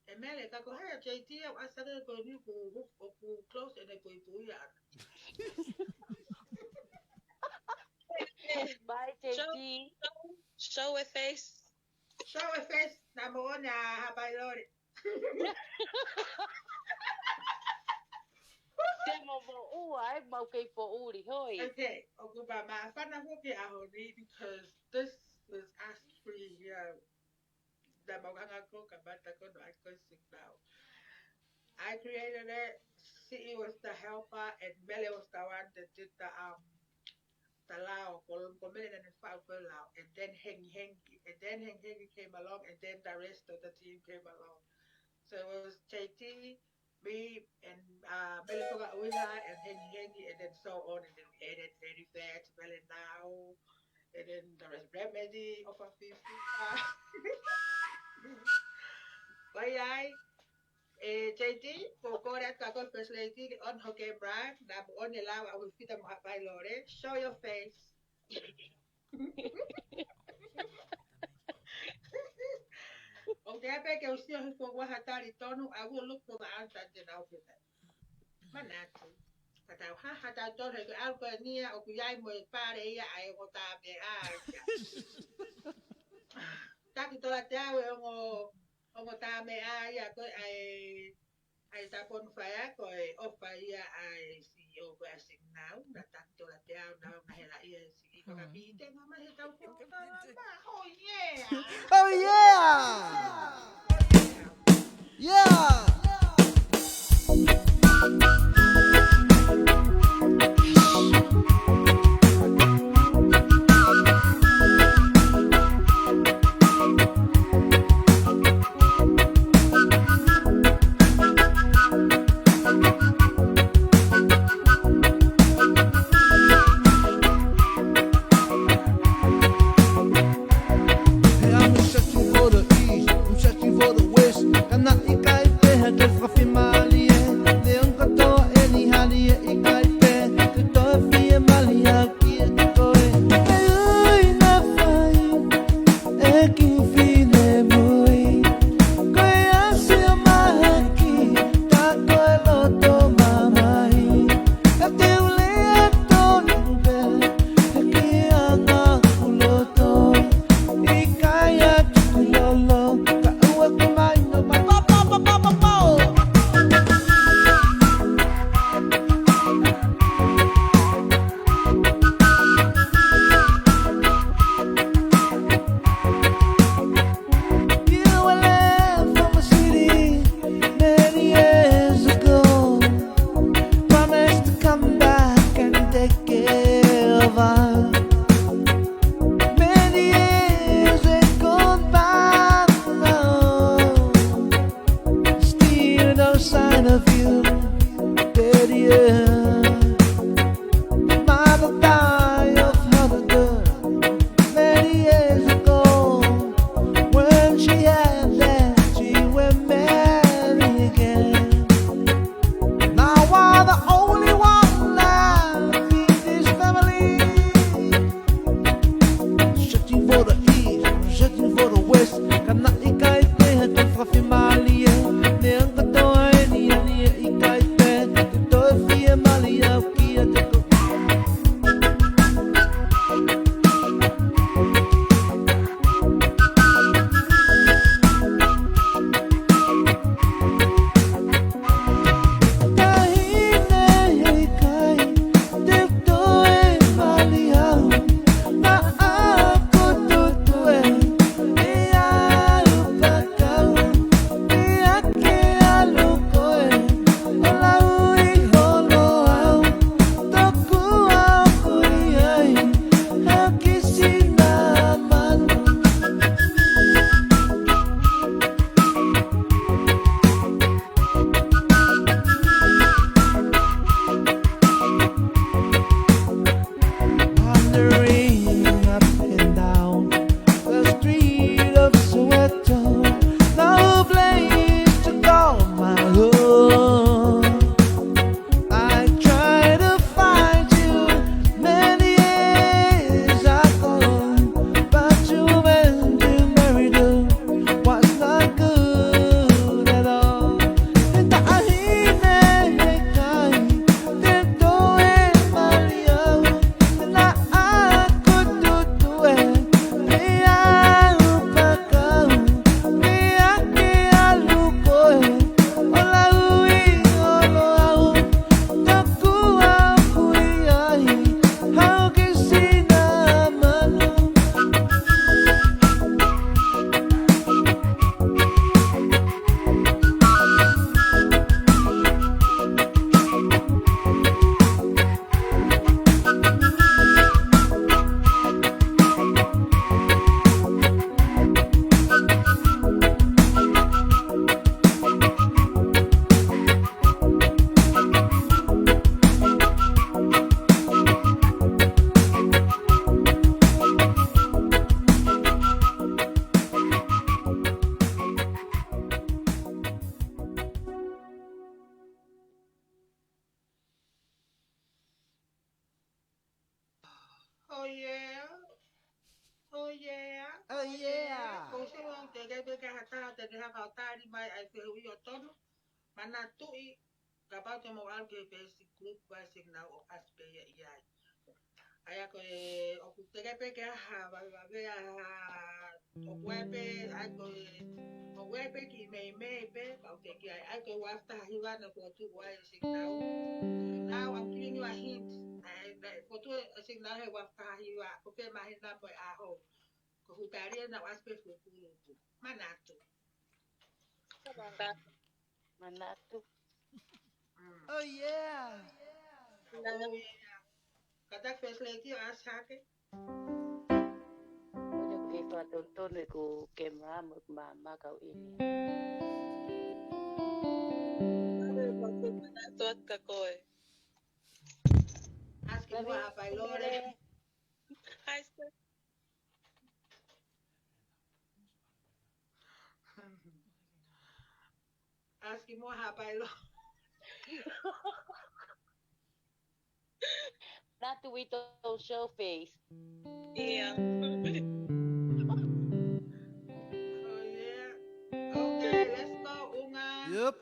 ʻE Mele, ka ko hai ʻa J T ʻoku ʻasi hake ko eni ʻoku, ʻoku close ʻene puipui ʻana. Bye, J T. Show, show a face. Show a face, naʻa moʻoni ʻa Haʻapai Lole. Te mo mo ua, ʻe mau kei poʻuli, hoi. Okay, ʻoku pā māfana foki ʻaho ni because this was asked for you. Naʻa mau hanga ko ka mata ko no I could sing now. I created it. Siʻi was the helper and Mele was the one that did the, um, the lao. Ko, ko Mele naʻa ne faʻu ko e lao. And then Hengi Hengi. And then Hengi Hengi came along and then the rest of the team came along. So it was J T, me, and, uh, Mele Toka Uiha, and Hengi Hengi, and then so on, and then we added Lady Fat, Mele Nau, and then the rest, Remedy, Ofa Fifi. Ko ia ai, ʻe J T, ko kore atu ka ko First Lady, on her game right, naʻa mo ʻone lao ʻa Uifita mo Haʻapai Lole, show your face. ʻOku te ape ke usio he ko waha tali tonu, I will look for the answer, then I'll give it. Manatu. Ka tau ha, ha tau tonu, he ko au ko eni ia, ʻoku ʻi ai mo e pale ia, ʻa e ongo tā meʻa ia. Taki tola te au e ongo, ongo tā meʻa ia, ko e ʻa e ʻa e taponu fai ko e ʻofa ia ʻa e C E O ko e ʻa Sing Nau, na taki tola te au na o na hela ia e C E O ka pite na mai he tau ko ka la ma. Oh yeah! Oh yeah! Yeah! Oh yeah. Oh yeah. Oh yeah. Ko se o te ke pe ke hata te ke haka o tari mai ai ke hui o tonu. Manatuʻi kapau te mo al ke pe si group vai si nau o as pe ia ia. Ai ako e ʻoku te ke pe ke ha vai vai a ʻoku ai pe ai ko e ʻoku ai pe ki mei mei pe pau ke ki ai ai ko e wafta hiva na ko tu wai si nau. Now I'm giving you a hint. Ai pe ko tu si nau he wafta hiva ko pe mahina mo e aho. Ko hutaria na was pe fukulupu. Manatu. Manatu. Mm. Oh yeah. Oh, yeah. Kata first lady o as hake. Ojo ke fatontonu e ku kemera mo ku mama kau ini. Tuat ka koe. Aski mua hapai lore. Hi, sir. Aski mua hapai lore. Not the we don't show face. Yeah. Oh yeah. Okay, let's go, Unga. Yep.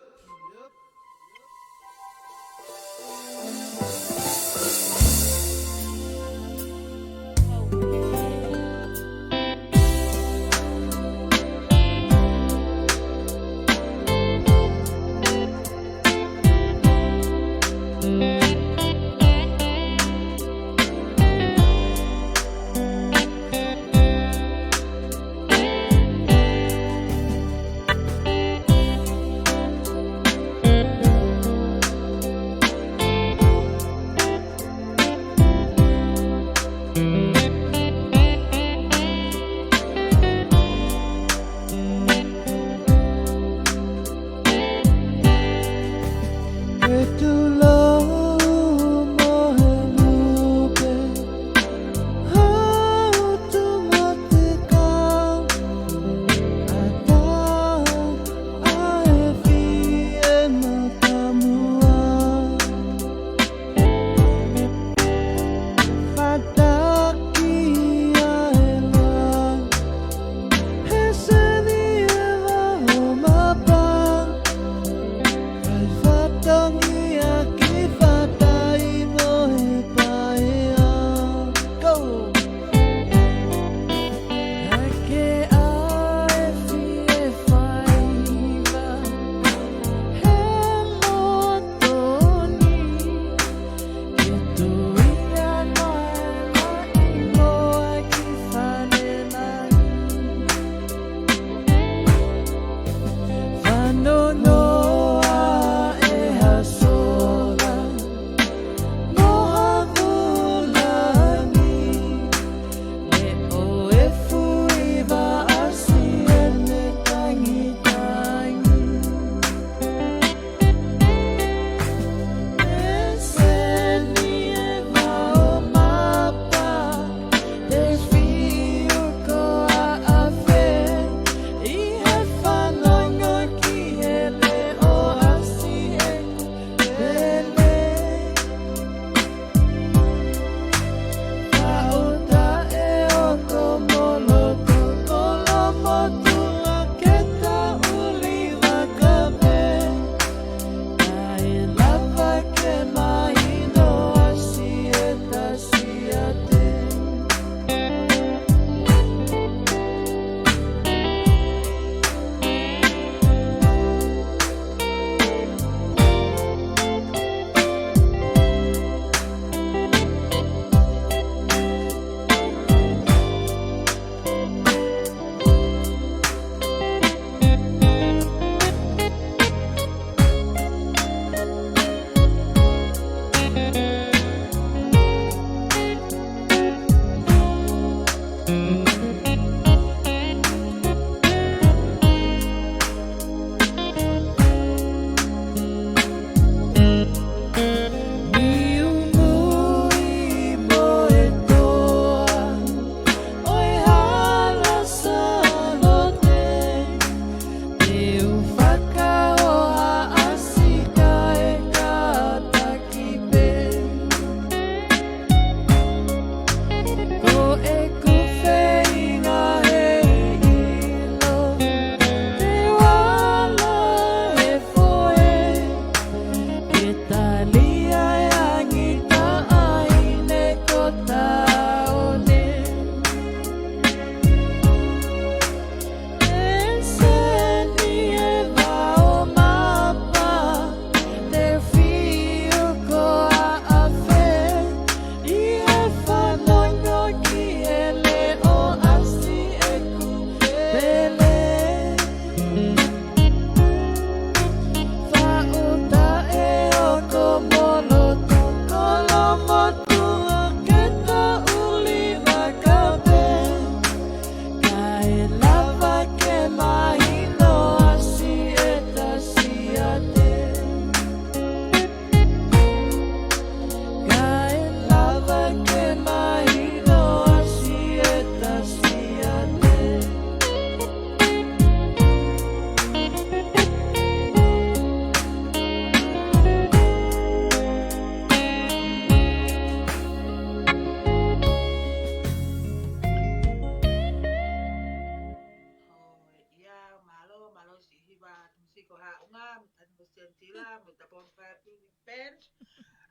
Sentila, mo e Tapou Fire Breathing Band.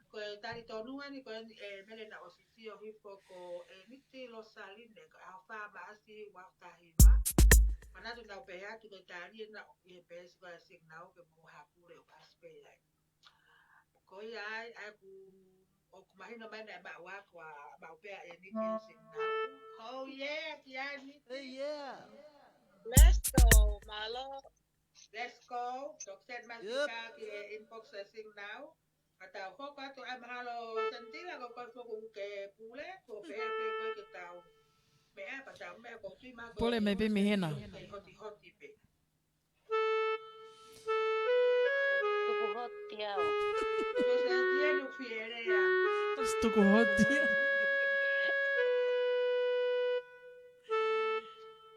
Ko e talitonu eni ko eni ʻe Mele naʻe ʻosi sio hifo ko ʻEniti Losaline, ko e ʻaho fā Maʻasi ua afe taha hiva. Manatu naʻa ku pehē atu ko e tali ena ʻi he peesi ko e Sing Now ke mou hā pule ʻo ʻasi pē ai. Ko ia ai, ʻa ia ʻoku, ʻoku mahino mai naʻe maʻu ʻa e, maʻu pē ʻa ʻEniti Sing Now. Oh yeah, ki ai ʻEniti. Hey, yeah. Let's go, mālō. Let's go. Toki send message ki he inbox ʻa e Sing Now. Ka tau hoko atu ai, mahalo Sentila ko koe foki ʻoku ke pule, ko pehē pē ko e ke tau. Meʻa pea tau meʻa ko tui ma ko. Pule mai pē mei hena. Ke hoti hoti pē. Tuku hoti au. Ko Sentila nu fielea. Tas tuku hoti.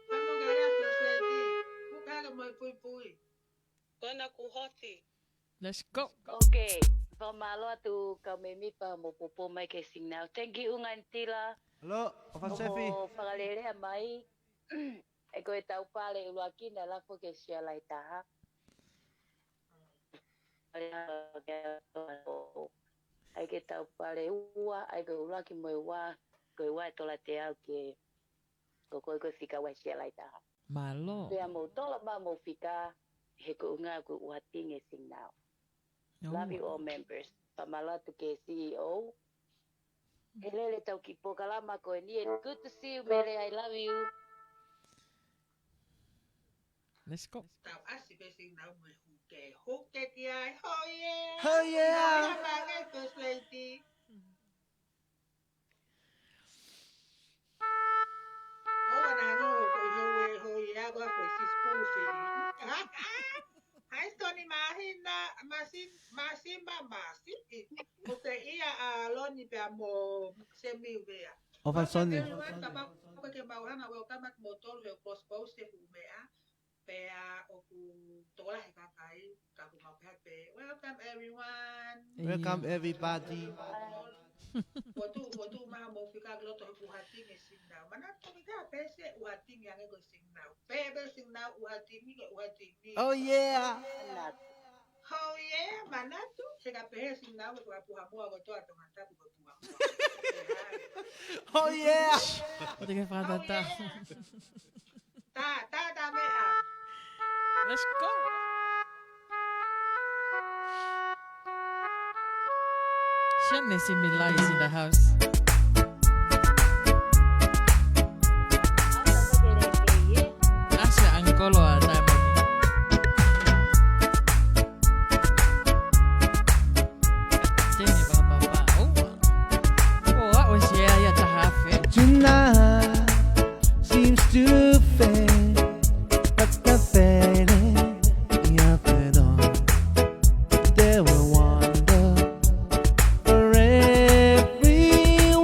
Kamo ke lea ko Sentila. Kuka ke mo e puipui. Kona ku hoti. Let's go. Ok. Fakamālō atu kau mēmipa mo poupou mai ki he Sing Now. Thank you, ʻUnga ʻEniti. Hello, ʻOfa Sefi. Mo fakalelea mai. ʻE ko e Taupale ʻuluaki naʻe lafo ki he Sea Lahi Taha. ʻA ia ko e Taupale ua, ʻa ia ko e ʻuluaki mo e ua, ko e ua ʻe tola te au ke ko koe ko e fika ua he Sea Lahi Taha. Mālō. Pea mou tola mai mou fika, he ko e ʻuhinga ko e ʻuha tingi e Sing Now. Love you all members. Fakamālō atu ki he C E O. He lele tau ki he polokalama ko eni, and good to see you, Mele. I love you. Let's go. Tau ʻasi pē Sing Now mo e huke. Huke ki ai. Oh yeah. Oh yeah. Nā, nā, nā, nā, first lady. ʻO, ʻana, no, ko e hou e, hou e, ako, ako, sis, pulu, fili. Hai, Tony, mahina, masi, masi, ma, masi. Ko te ia ʻa Loni pea mo Semi Uvea. ʻOfa Soni. Everyone, kapau ko ke mau hanga, welcome atu mo tolu he cross post e fu meʻa. Pea ʻoku tokolahi e kakai, ka ʻoku mau pehē pē, "Welcome everyone." Welcome everybody. Ko tu, ko tu maha mo fika ki loto he ʻuha tingi e Sing Now. Manatu ko e meʻa pē se ʻuha tingi ange ko e Sing Now. Pē pē Sing Now ʻuha tingi ko e ʻuha tingi. Oh yeah. Oh yeah, manatu, he ka pehē Sing Now ko e puha moa ko toa Tongatapu ko puha moa. Oh yeah. ʻOku te ke fakatātā. Oh yeah. Tā, tā, tā meʻa. Let's go. Shane Similai is in the house. Asha Angolo, uh, Diamond. Teni Baba. Oh. Oh, that was, yeah, yeah, the half, eh? July seems to fade, but the fading of it all. They will wander for every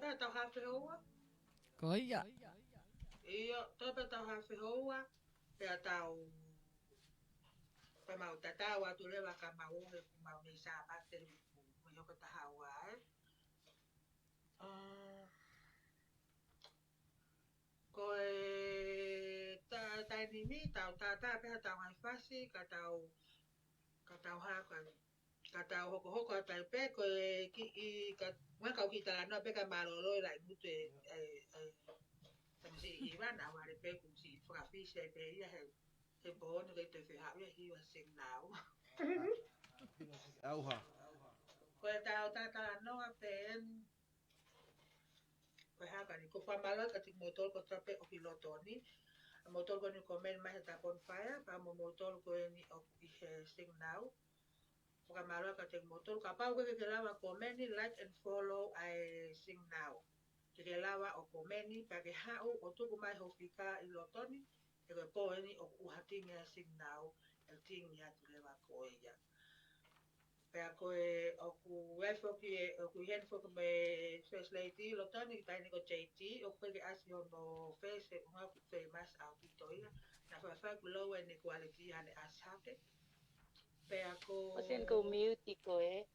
Pea tau hafehoua. Ko ia. ʻIo, toe pea tau hafehoua. Pea tau, pea mau tatau atu leva ka mau ō he ʻoku mau nei Sāpate, mo e hoko taha ua, ē. ʻA, ko e ta-, taimi ni, tau tātā pē ha tau ngaahi fasi, ka tau, ka tau hā, ka, ka tau hokohoko atu ai pē, ko e kiʻi, ka, ʻoua kau kiʻi talanoa pē ka mālōlō ʻi laʻi mutu ē, ē, ē, tamasiʻi Hiva, naʻa vale pē kuo siʻi fakafisi ai pē ia he, he pō ni ke te fehau ia Hiva Sing Nau. ʻAuha. Ko e tau talanoa pē eni, ko e hā ka ni, ko e fakamālō atu kiate kimoutolu kotoa pē ʻoku ʻi loto ni. Moutolu ko eni comment mai he Tapon Fire, pea mo moutolu ko eni ʻoku ʻi he Sing Nau. Fakamālō atu kiate kimoutolu, kapau ʻoku ke lava comment, like and follow ʻa e Sing Nau. Ke ke lava ʻo comment, pea ke haʻu ʻo tuku mai ho fika ʻi loto ni, he ko e pō eni ʻoku ʻuha tingi ʻa e Sing Nau, ʻe tingi atu leva ko ia. Pea ko e ʻoku ʻi ai foki ē, ʻoku ʻi heni foki mo e First Lady ʻi loto ni, taʻahine ko J T, ʻoku ʻikai ke ʻasi hono face, he ʻuhinga ʻoku famous ʻaupito ia. Naʻa faifai kuo low ʻene quality ʻa ʻene ʻasi hake. Pea ko ʻOsi eni ko mute ko ē.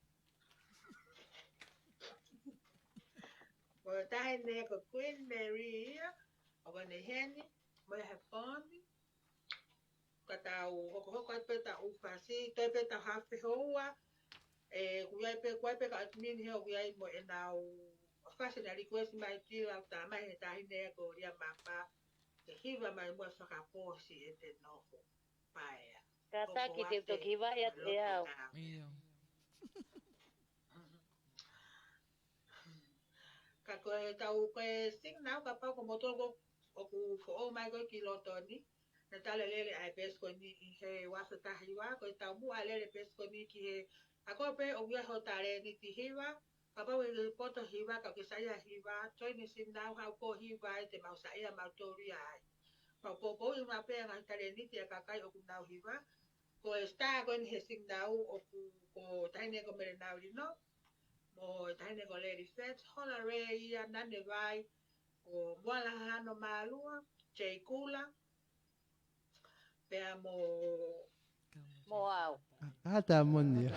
Ko e taʻahine ko Queen Mary ia, ʻoku ne ʻi heni, mo e headphone. Ka tau hokohoko atu pē tau fasi, toe pē tau hafehoua. ʻE, ʻoku ʻi ai pē, ʻoku ʻi ai pē kau admin he ʻoku ʻi ai mo ʻenau fasi naʻe request mai ki lau tā mai he taʻahine ko Lia Mapa. ʻE hiva mai mo e fakapō siʻete nofo. Paea. Kātaki te u toki hivaʻi atu ʻe au. ʻIo. Ka ko e tau ko e Sing Nau kapau ko moutolu ko ē ʻoku foʻou mai ko ē ki loto ni. Naʻa tau lele ʻa e peesi ko eni ʻi he uafe taha hiva, ko e taumuʻa lele peesi ko eni ki he, ʻa ko ē pē ʻoku ʻi ai ho talēniti hiva, kapau ʻoku ke poto hiva, ka ʻoku ke saiʻia hiva, join e Sing Nau, haʻu ʻo hiva ai te mau saiʻia mautolu ia ai. Mau poupouʻi maʻu pē ʻa e ngaahi talēniti ʻa e kakai ʻoku nau hiva. Ko e star ko eni he Sing Nau ʻoku ko e taʻahine ko Mele Naulino, mo e taʻahine ko Leli Fetch, hola Ray ia, Nane Vai, ko Moala Hano Malua, Jay Kula, pea mo Mo au. ʻA, tā moni ia.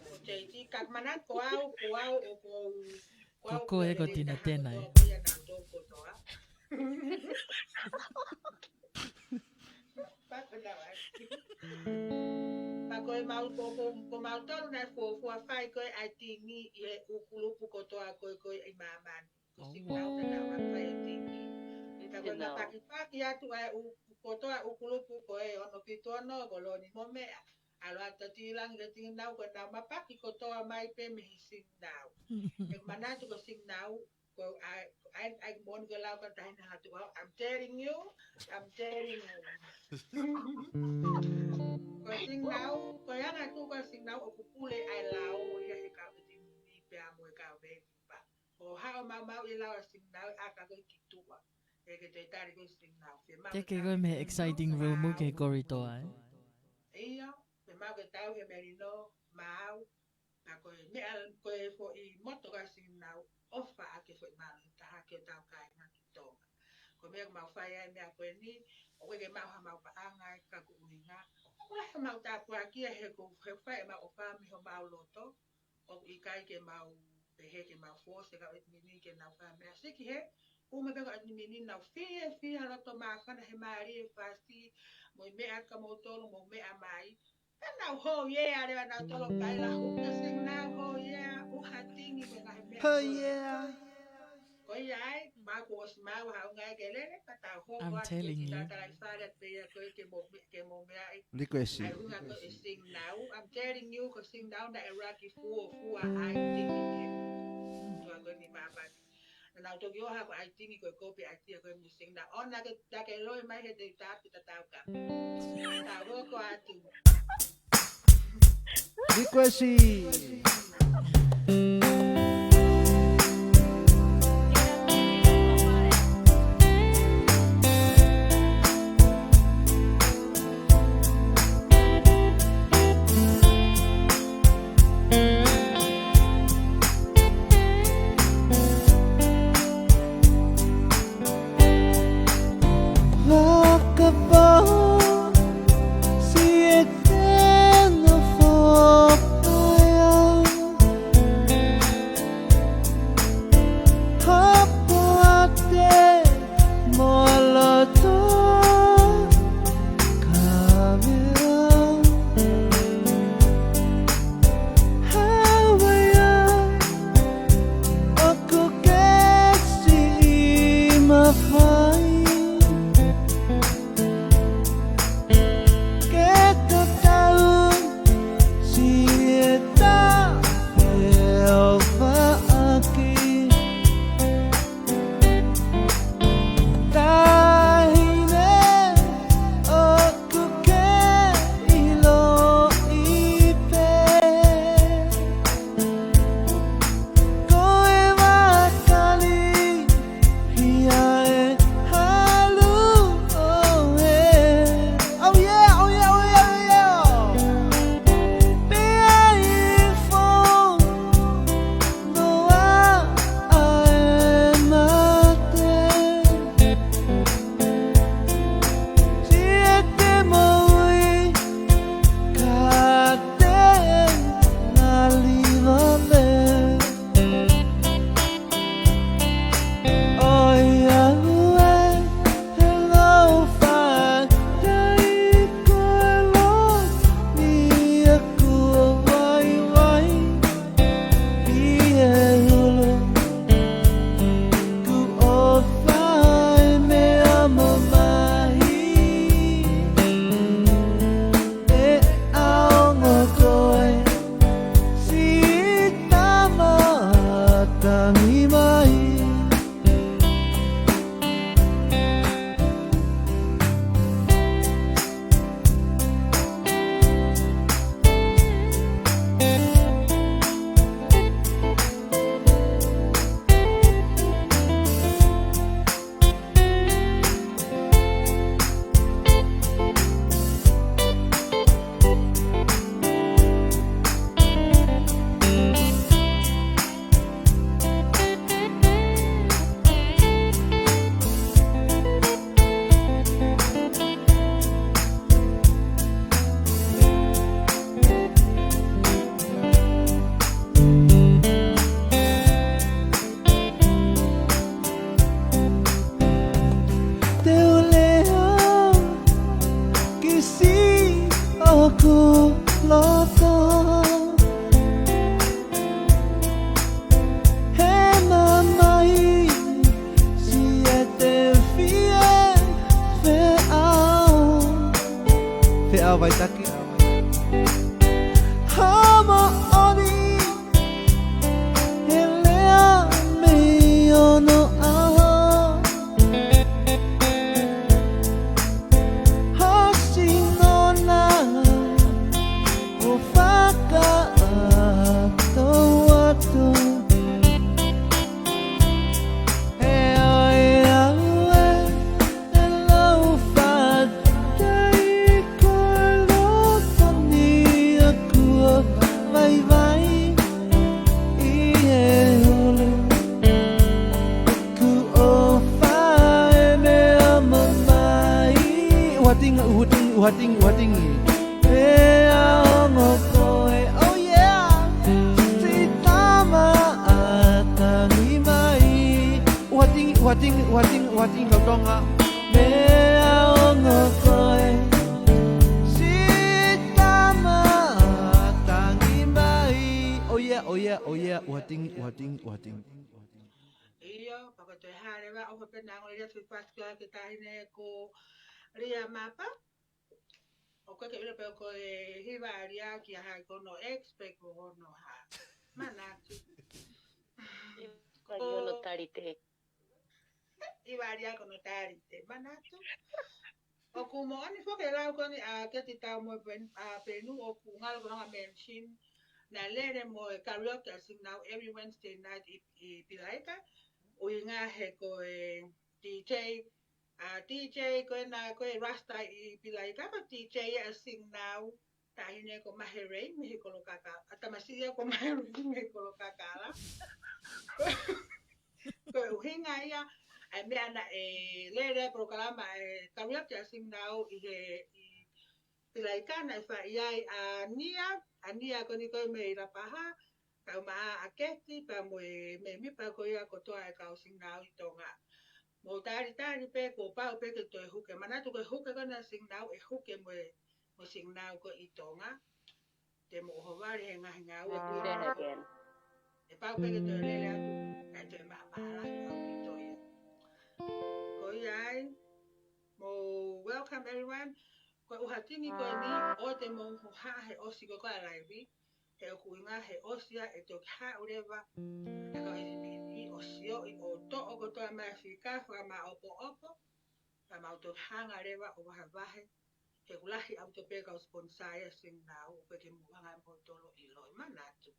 Ko J T, ka manatu ko au, ko au, ʻo ko, ko Ko au, koe ko e ko Tina Tena, ē. Ko ia nautolu kotoa. Pea ko e mau, ko, ko, ko mautolu naʻe fuofua fai ko ē ʻa e timi ʻi he ʻū kulupu kotoa ko ē ko ē ʻi māmani. Ko Sing Nau naʻa nau fai e timi. ʻI he taimi ko ē naʻa nau pakipaki atu ʻa e ʻū, kotoa ʻū kulupu ko ē ono fitu ono, ko Loni mo meʻa. ʻAlu atu ʻa Tilangi ki he Sing Nau, ko ʻenau mapaki kotoa mai pē mei he Sing Nau. ʻE manatu ko Sing Nau, ko ai, ai, ai moʻoni ko e lau ka taʻahine Hatu Au. I'm telling you, I'm telling you. Ko Sing Nau, ko e anga ʻeku ko Sing Nau ʻoku pule ai lau ia he kau ʻi he timi pea mo e kau veni pa. ʻO haʻu maumau ʻi he lau ʻa Sing Nau, ʻa ka ko e ki tuʻa. ʻE ke te tali ko Sing Nau. Ke ke ko e mei he exciting room ke corridor, ē? ʻIo, ke mau ke tau he melino, mau, ka ko e meʻa ko e foʻi moto ka Sing Nau, ʻofa ʻa ke foʻi mālohi taha ke tau kāinga ki Tonga. Ko e meʻa ʻoku mau fai ai meʻa ko eni, ʻoku ʻikai ke maʻu ha mau paʻanga ʻi ka kuʻuhinga. ʻOku lahi ha mau tāpuaki ia he ko e fai ʻemau ʻofa mei homau loto, ʻoku ʻikai ke mau pehē ke mau force e kau ʻetimini ke nau fai meʻa siki he, ʻume pē kau ʻetimini nau fiefia loto māfana he mālie fasi, mo e meʻa ka moutolu, mo meʻa mai. Ka nau hō ia, ʻa leva nau tolo kai la huka Sing Nau hō ia, ʻuha tingi mo e ngaahi meʻa. Hō ia. Ko ia ai, mau kuo ʻosi mau haʻu ngai ke lele, ka tau hoko atu ke tau talai fale atu pē ia ko ē ke mo, ke mo meʻa ai. Request. ʻAi hunga ko e Sing Nau. I'm telling you, ko Sing Nau naʻe raki fuofua ʻa e tingi. Tua ko ni māmani. Naʻa nau toki ʻoha ko ʻai tingi ko e kopi ʻai tia ko e missing. Naʻa ʻona ke, ta ke loi mai he te ta atu tatau ka. Tau hoko atu. Request. tangi mai. Te u lea ki siʻoku loto. He mamahi siʻete fie feʻao. Feʻao vaitaki. Hamo oni he lea mei onoʻaho. Hasi nona ʻo fakaʻatā atu. He ʻoiauē, ʻe lau fatai ko e loto ni ʻoku vaivai ʻi he hulu. Kuo fai meʻa mamahi. ʻUhatingi, ʻuhatingi, ʻuhatingi, ʻuhatingi. Pea ongo koe, oh yeah. Siʻi tama ʻa tangi mai. ʻUhatingi, ʻuhatingi, ʻuhatingi, ʻuhatingi kau Tonga. Pea ongo koe. Siʻi tama ʻa tangi mai. Oh yeah, oh yeah, oh yeah. ʻUhatingi, ʻuhatingi, ʻuhatingi. ʻIo, pea ko e toe hā leva, ʻofa pē naʻa ngoli atu ʻi Pasifika ki he taʻahine ko Lia Mapa. ʻOku ke ʻilo pē ko e hiva ʻa Lia kia hai, ko hono ex pe ko hono hā. Manatu. Hiva ʻa Lia ko hono talite. Hiva ʻa Lia ko hono talite. Manatu. ʻOku moʻoni foki e lau ko eni ʻa Keti Tau mo Pen-, ʻa Penu, ʻoku ngalo ko e anga mention. Naʻe lele mo e karaoke ʻa Sing Now every Wednesday night ʻi, ʻi Pilaika. ʻUhinga he ko e D J, ʻa D J ko ena ko e Rasta ʻi Pilaika, ko e D J ʻa Sing Now, taʻahine ko Maherei mei he Kolokakala, ʻa tamasiʻi ia ko Maherei mei he Kolokakala. Ko e ʻuhinga ia, ʻa e meʻa naʻe lele polokalama ʻa e karaoke ʻa Sing Now ʻi he, ʻi Pilaika naʻe fai ai ʻa Nia, ʻa Nia ko eni ko e mei Lapaha, kau maʻa ʻa Keti, pea mo e mēmipa ko ia kotoa e kau Sing Now ʻi Tonga. Mou talitali pē kuo pau pē ke toe huke. Manatu ko e huke ko ena Sing Now, ʻe huke mo e, mo Sing Now ko ē ʻi Tonga. Te mou ʻohovale he ngaahi ngāue ko ia. Say that again. ʻE pau pē ke toe lele atu, kae toe maʻamaʻalahi ʻaupito ia. Ko ia ai, mou welcome everyone. Ko e ʻuhatingi ko eni, ʻoua te mou hohaʻa he ʻosi ko ē ʻa e live, he ʻoku ʻuhinga he ʻosi ia ʻe toki haʻu leva ʻa e kau S P P ʻo sioʻi ʻo toʻo kotoa mai e fika, fakamaʻopoʻopo, pea mau toki hanga leva ʻo vahevahe, he ʻoku lahi ʻaupito pē kau sponsor ia Sing Now, ʻoku ʻikai ke mou hanga ʻe moutolu ʻo ʻiloʻi. Manatu.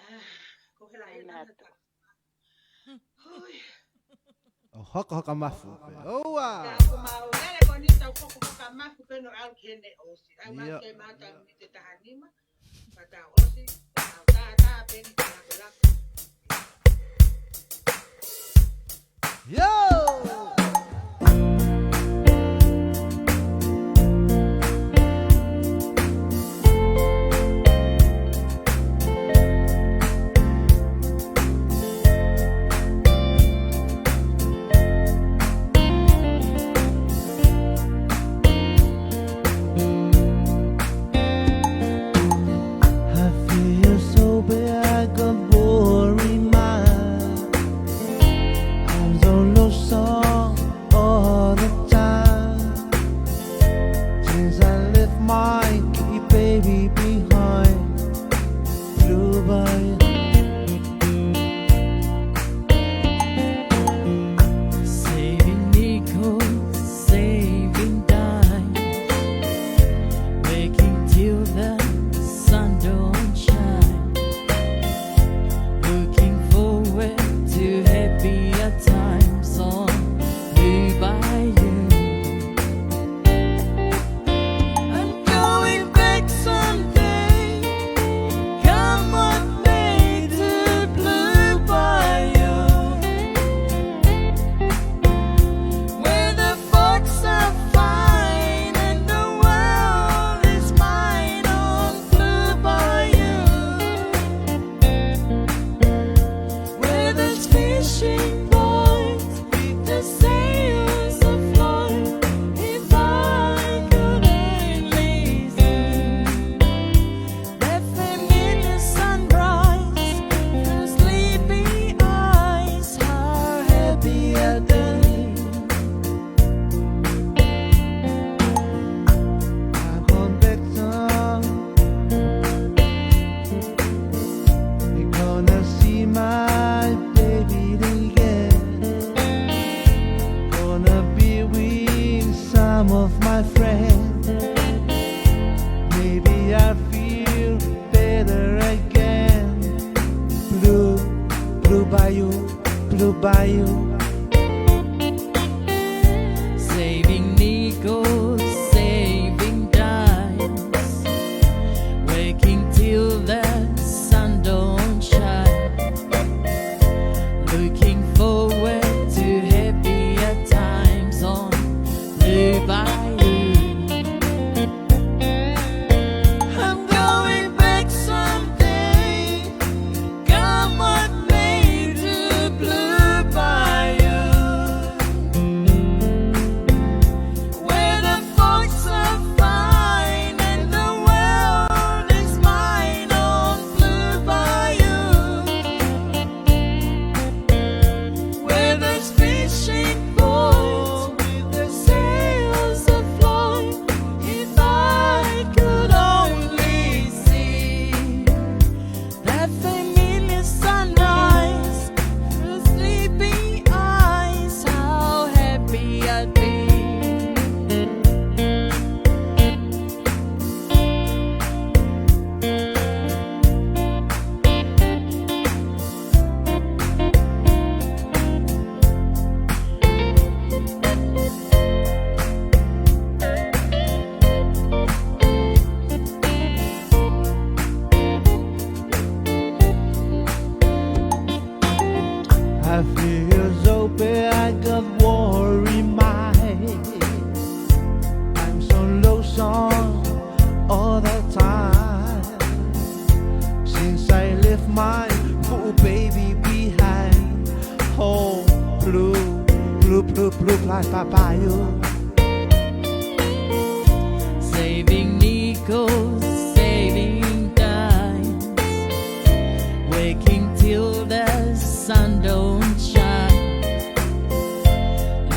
Ah, ko e hā e lā ʻena. Hui. ʻO hokohoko mafu pē. ʻOua. Ka ko mau lele ko eni tau hokohoko mafu pē ʻo aʻu ki heʻene ʻosi. ʻAi mau ke mau tau miniti ʻe taha nima. Pea tau ʻosi. Tau tā tā pē ni tau lape lape. Yo! Blue Bayou. Saving nickels, saving dimes, working till the sun don't shine. Looking forward to happier times on Blue Bayou. I'm going back someday. Come what may to Blue Bayou, where the folks are fine and the world is mine on Blue Bayou, where there's fishing boats with the sails afloat. If I could only see that familiar sunrise through sleepy eyes, how happy I'd be. I feel so bad, I got worry mind. I'm so lonesome all the time. Since I left my poor baby behind. Oh, blue, blue, blue, blue, like papaya. Saving nickels, saving dimes, working till the sun don't shine.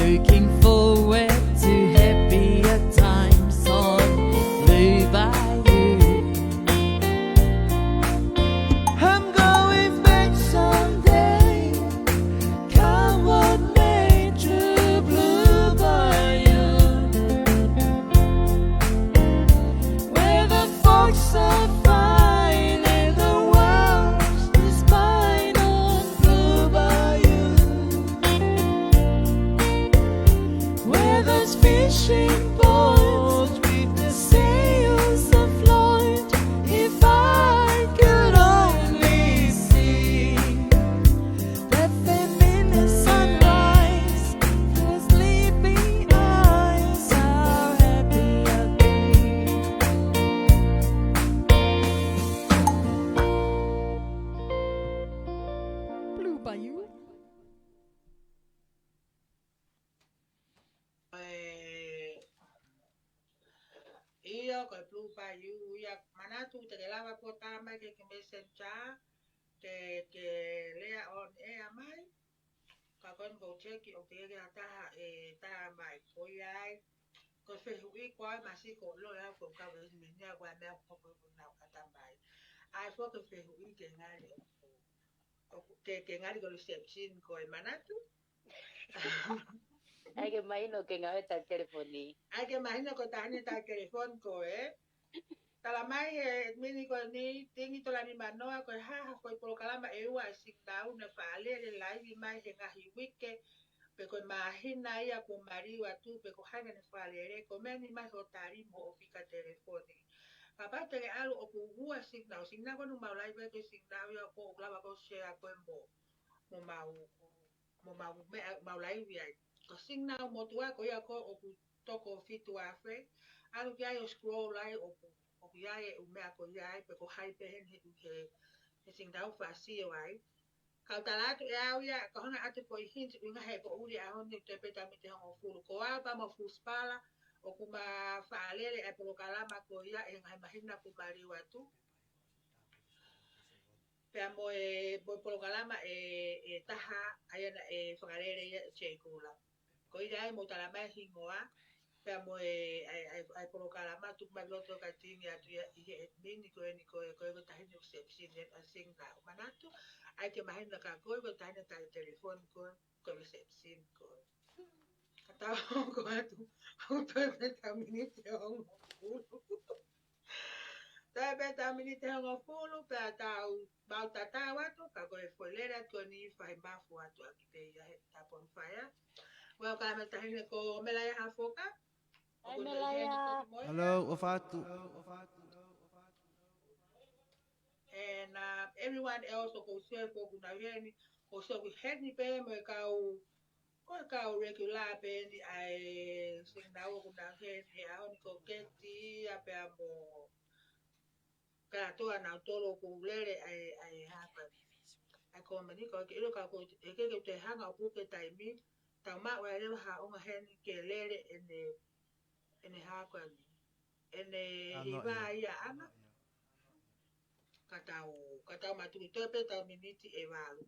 Looking forward to happier times on Blue Bayou. I'm going back someday. Come what may to Blue Bayou, where the folks are fine and the world is mine on Blue Bayou, where there's fishing boats with the sails afloat. If I could only see that familiar sunrise through sleepy eyes, how happy I'd be. Blue Bayou. ʻIo, ko e Blue Bayou ia. Manatu te ke lava pē ʻo tā mai ki he Messenger, ke, ke lea on air mai. Ka ko eni ʻoku ou teki ʻoku teʻeki ke ʻi ai ha taha ʻe tā mai. Ko ia ai, ko e fehuʻi ko ē masiʻi ko ē ʻoku ou kau ai mei heni, ko e meʻa ko ē ʻoku nau ʻatā mai. ʻAi foki e fehuʻi ke ngali ʻo, ʻo, ke, ke ngali ko e reception ko ē, manatu. ʻAi ke mahino ke ngāue tā telefoni. ʻAi ke mahino ko e taʻahine tā telefoni ko ē. Tala mai he admin ko eni, Tingi Tolanimanoa, ko e hā ha foʻi polokalama ʻe ua ʻa e Signal naʻe fakalele laivi mai he ngaahi uike, pe ko e māhina ia kuo maliu atu, pe ko hai naʻa ne fakalele, komeni mai hoʻo tali mo hoʻo fika telefoni. Kapau te ke ʻalu ʻoku ua Signal, Signal ko eni ʻoku mau laivi ai ko e Signal ia ʻoku ou lava ʻo share ko ē mo, mo mau, mo mau meʻa, mau laivi ai. Ko e Signal motuʻa ko ia ko ē ʻoku toko fitu afe, ʻalu ki ai ʻo scroll ai ʻoku, ʻoku ʻi ai e ʻū meʻa ko ia ai, pe ko hai pē heni he, he, he Signal ʻoku fai sio ai. Kau tala atu ʻe au ia, ko e hanga atu ko e hint, ʻuhinga he poʻuli ʻaho ni ʻoku teʻeki ai pē tau miti hongofulu. Ko au pea mo Fusipala, ʻoku ma fakalele ʻa e polokalama ko ia he ngaahi māhina kuo maliu atu. Pea mo e, mo e polokalama ʻe, ʻe taha, ʻa ia naʻe fakalele ia ʻe Jay Kula. Ko ia ai mou tala mai e hingoa, pea mo e, ʻa e, ʻa e, ʻa e polokalama tuku mai loto ka Tingi atu ia ʻi he admin ko eni ko e, ko e, ko e taʻahine reception ʻa e Signal. Manatu, ʻai ke mahino kia koe, ko e taʻahine tā telefoni ko e, ko e reception ko e. Ka tau hoko atu, ʻoku toe pē tau miniti ʻe hongofulu. Toe pē ʻetau miniti ʻe hongofulu pea tau mau tatau atu, ka ko e foʻi lele atu eni fai mafu atu ʻaki pē ia he tapon fai. Welcome, taʻahine ko Melaia Hafoka. Hi, Melaia. Hello, ʻofa atu. And, uh, everyone else ʻoku ou sio ʻoku nau ʻi heni, ʻoku ou sio ʻoku ʻi heni pē mo e kau, ko e kau regular pē eni ʻa e siʻi nau ʻoku nau ʻi heni he ʻaho ni ko Keti, ʻa pea mo kātoa nautolu ʻoku lele ʻa e, ʻa e hapa. ʻA e kōmeni ko ke ʻilo ka ko e ke ke te hanga ʻo puke taimi, tau maʻu ʻa e leva ha onga heni ke lele ʻene, ʻene hapa ni. ʻEne hiva ia ʻana. Ka tau, ka tau matuku toe pē ʻetau miniti ʻe valu.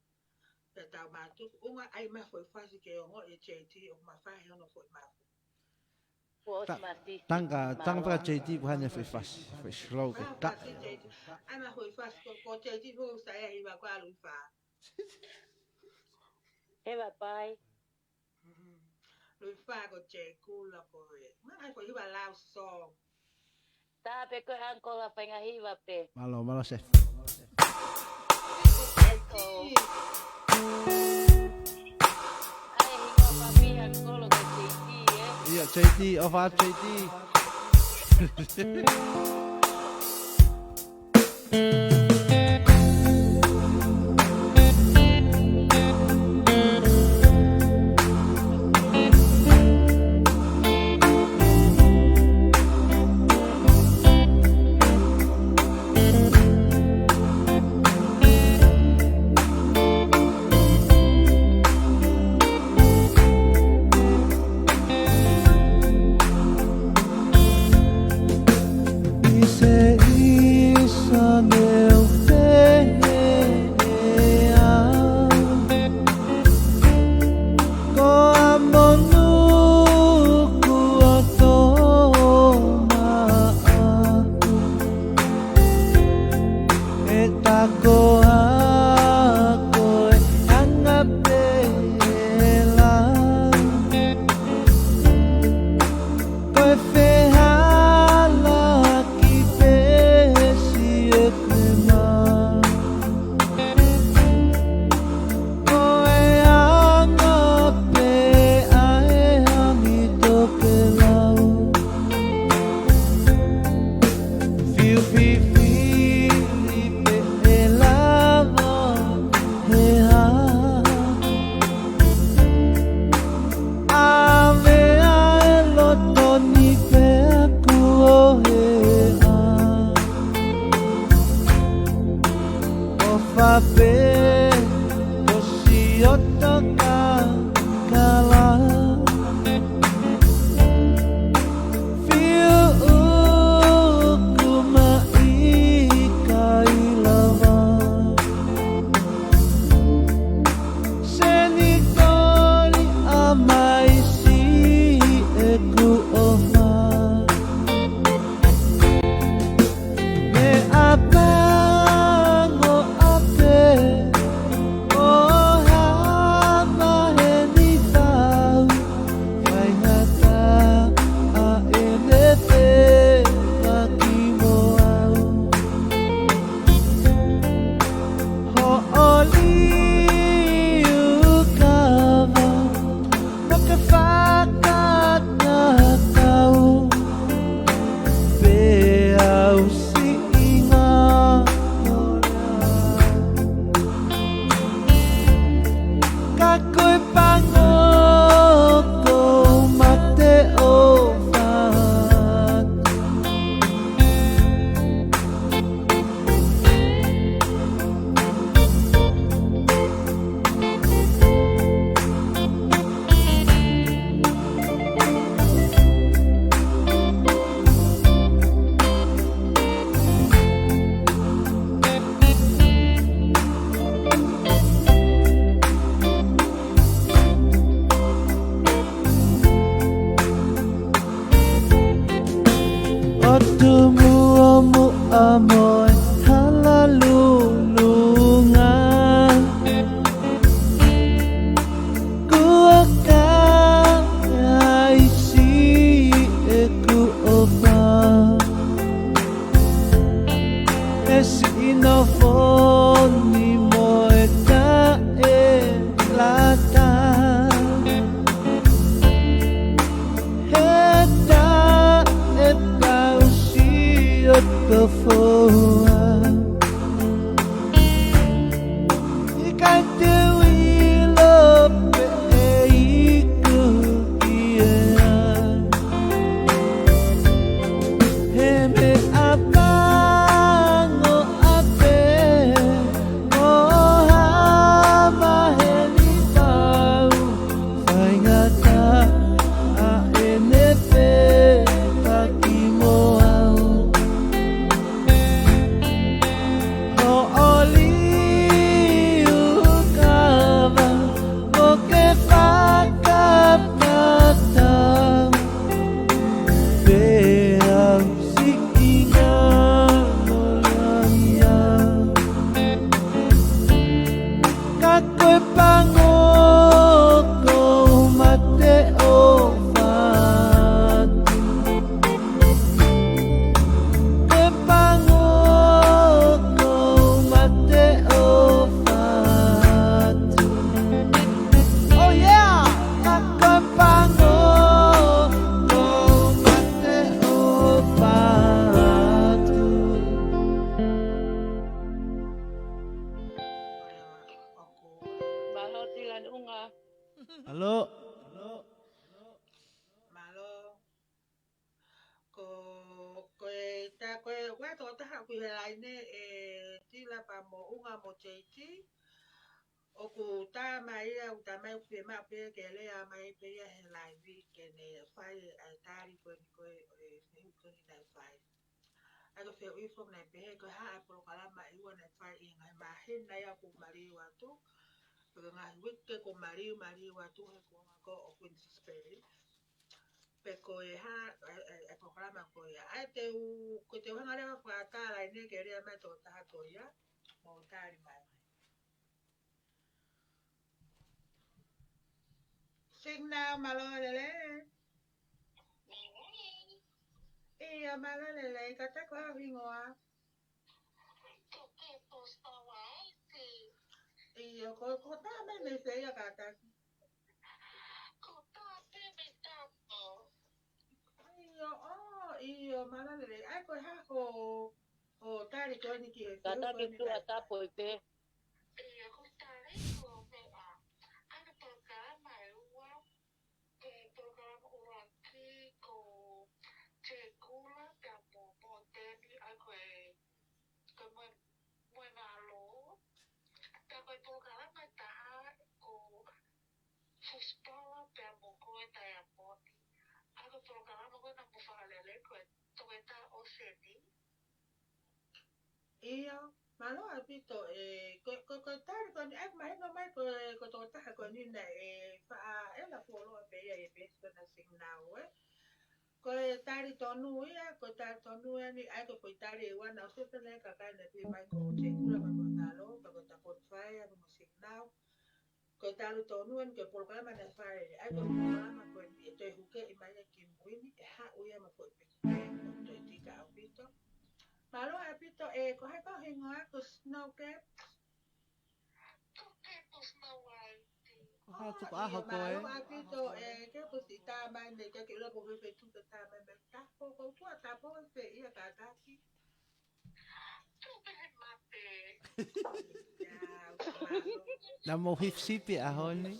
Pea tau matuku, ʻunga ai ma foʻi fasi ke ongo e J T ʻo ma fai hono foʻi mafu. Kuo ʻosi mati. Tanga, tanga pē ka J T pea haʻane foʻi fasi, foʻi slow ke taʻe. Ai ma foʻi fasi ko, ko J T foʻi sa e hiva ko a Luifa. He va pai. Luifa ko J Kula ko e. Ma ai ko hiva love song. Tā pē ko e uncle a fainga hiva pē. Mālō, mālō, chef. Uncle. Ai, hiva papi uncle ko J T, ē? Ia, J T, ʻofa atu J T. Ko e fehālaaki pē siʻeku mā. Ko e anga pē ʻa e hangi tokelau. Fiu fifili pē ʻe lava he hā. ʻAve ʻa e loto ni pea kuo hea. ʻOfa pē ʻo siʻoto kakala. Fiu ʻuku mai kai lava. Seni koli a mai siʻeku ʻofa. Meʻa pango ʻa pē ʻoha. Mālō. Mālō. Ko, ko e, tā ko e, ko e tokotaha ʻoku ʻi he laine ʻe Tila pea mo ʻUnga mo J T. ʻOku tā mai ia, ʻoku tā mai ʻoku fiemaʻu pē ke lea mai pē ia he laivi ke ne fai ʻa e tali ko eni ko e, e fehuʻi ko eni naʻe fai. ʻA ia ko e fehuʻi foki naʻe pehē ko e hā ʻa e polokalama ʻe ua naʻe fai ʻi he ngaahi māhina ia kuo maliu atu. Pe ko e ngaahi uike kuo maliu, maliu atu he kuonga ko ē ʻo Queen's Bay. Pe ko e hā, ʻa e, ʻa e, ʻa e polokalama ko ia. ʻA ia te u, ko e te u hanga leva ʻo fakatā laine ke lea mai tokotaha ko ia. Mo tali mai. Signal, mālō e lelei. ʻIo, mālō e lelei, kātaki, ko e hā ho hingoa? Ko Kepu Snow White. ʻIo, ko, ko tā mai mei fē ia kātaki? Ko tā pē mei Tapo. ʻIo, ʻō, ʻio, mālō e lelei. ʻA ia ko e hā ho, ho tali ko eni ki he fehuʻi ko eni. Kātaki tuʻa naʻe Tapo i pē. ʻIo, ko e tali ko e meʻa. ʻA e polokalama ʻe ua, ko e polokalama ʻuluaki ko Jekula pea mo Mōteni, ʻa ia ko e, ko e moe, moe mālō. Pea ko e polokalama ʻe taha ko Fusipala pea mo koe Taiamoni. ʻA ia ko e polokalama ko ē naʻa mou fakalele ko e Toketā ʻOseni. ʻIo, mālō ʻaupito, ē, ko, ko, ko e tali ko eni, ʻa ia ʻoku mahino mai ko e, ko e tokotaha ko eni naʻe, ē, faʻa, ē, la fuoloa pē ia ʻi he pēsi ko ena Signal, ē. Ko e tali tonu ia, ko e tali tonu eni, ʻa ia ko e, ko e tali ʻe ua naʻe ʻosi pē naʻe kakai naʻe pehē mai ko Jekula pea mo Talo, pea ko e Tapo Fire, pea mo Signal. Ko e tali tonu eni, ko e polokalama naʻe fai, ʻa ia ko e polokalama ko eni ʻe toe hukeʻi mai ia ki mui ni, ʻe haʻu ia mo e foʻi pē, ʻe toe tika ʻaupito. Mālō ʻaupito, ē, ko hai pē ho hingoa? Ko Snow Cap? Ko Kepu Snow White. Ko hai tuku ʻaho ko ē? Mālō ʻaupito, ē, Kepu, siʻi tā mai mei, ka ke ʻilo ko fē fē tuku tā mai mei Tapo, ko e tuʻa Tapo ʻi fē ia kātaki? Tuʻu pē he mate. Naʻa mou hifisipi ʻaho ni.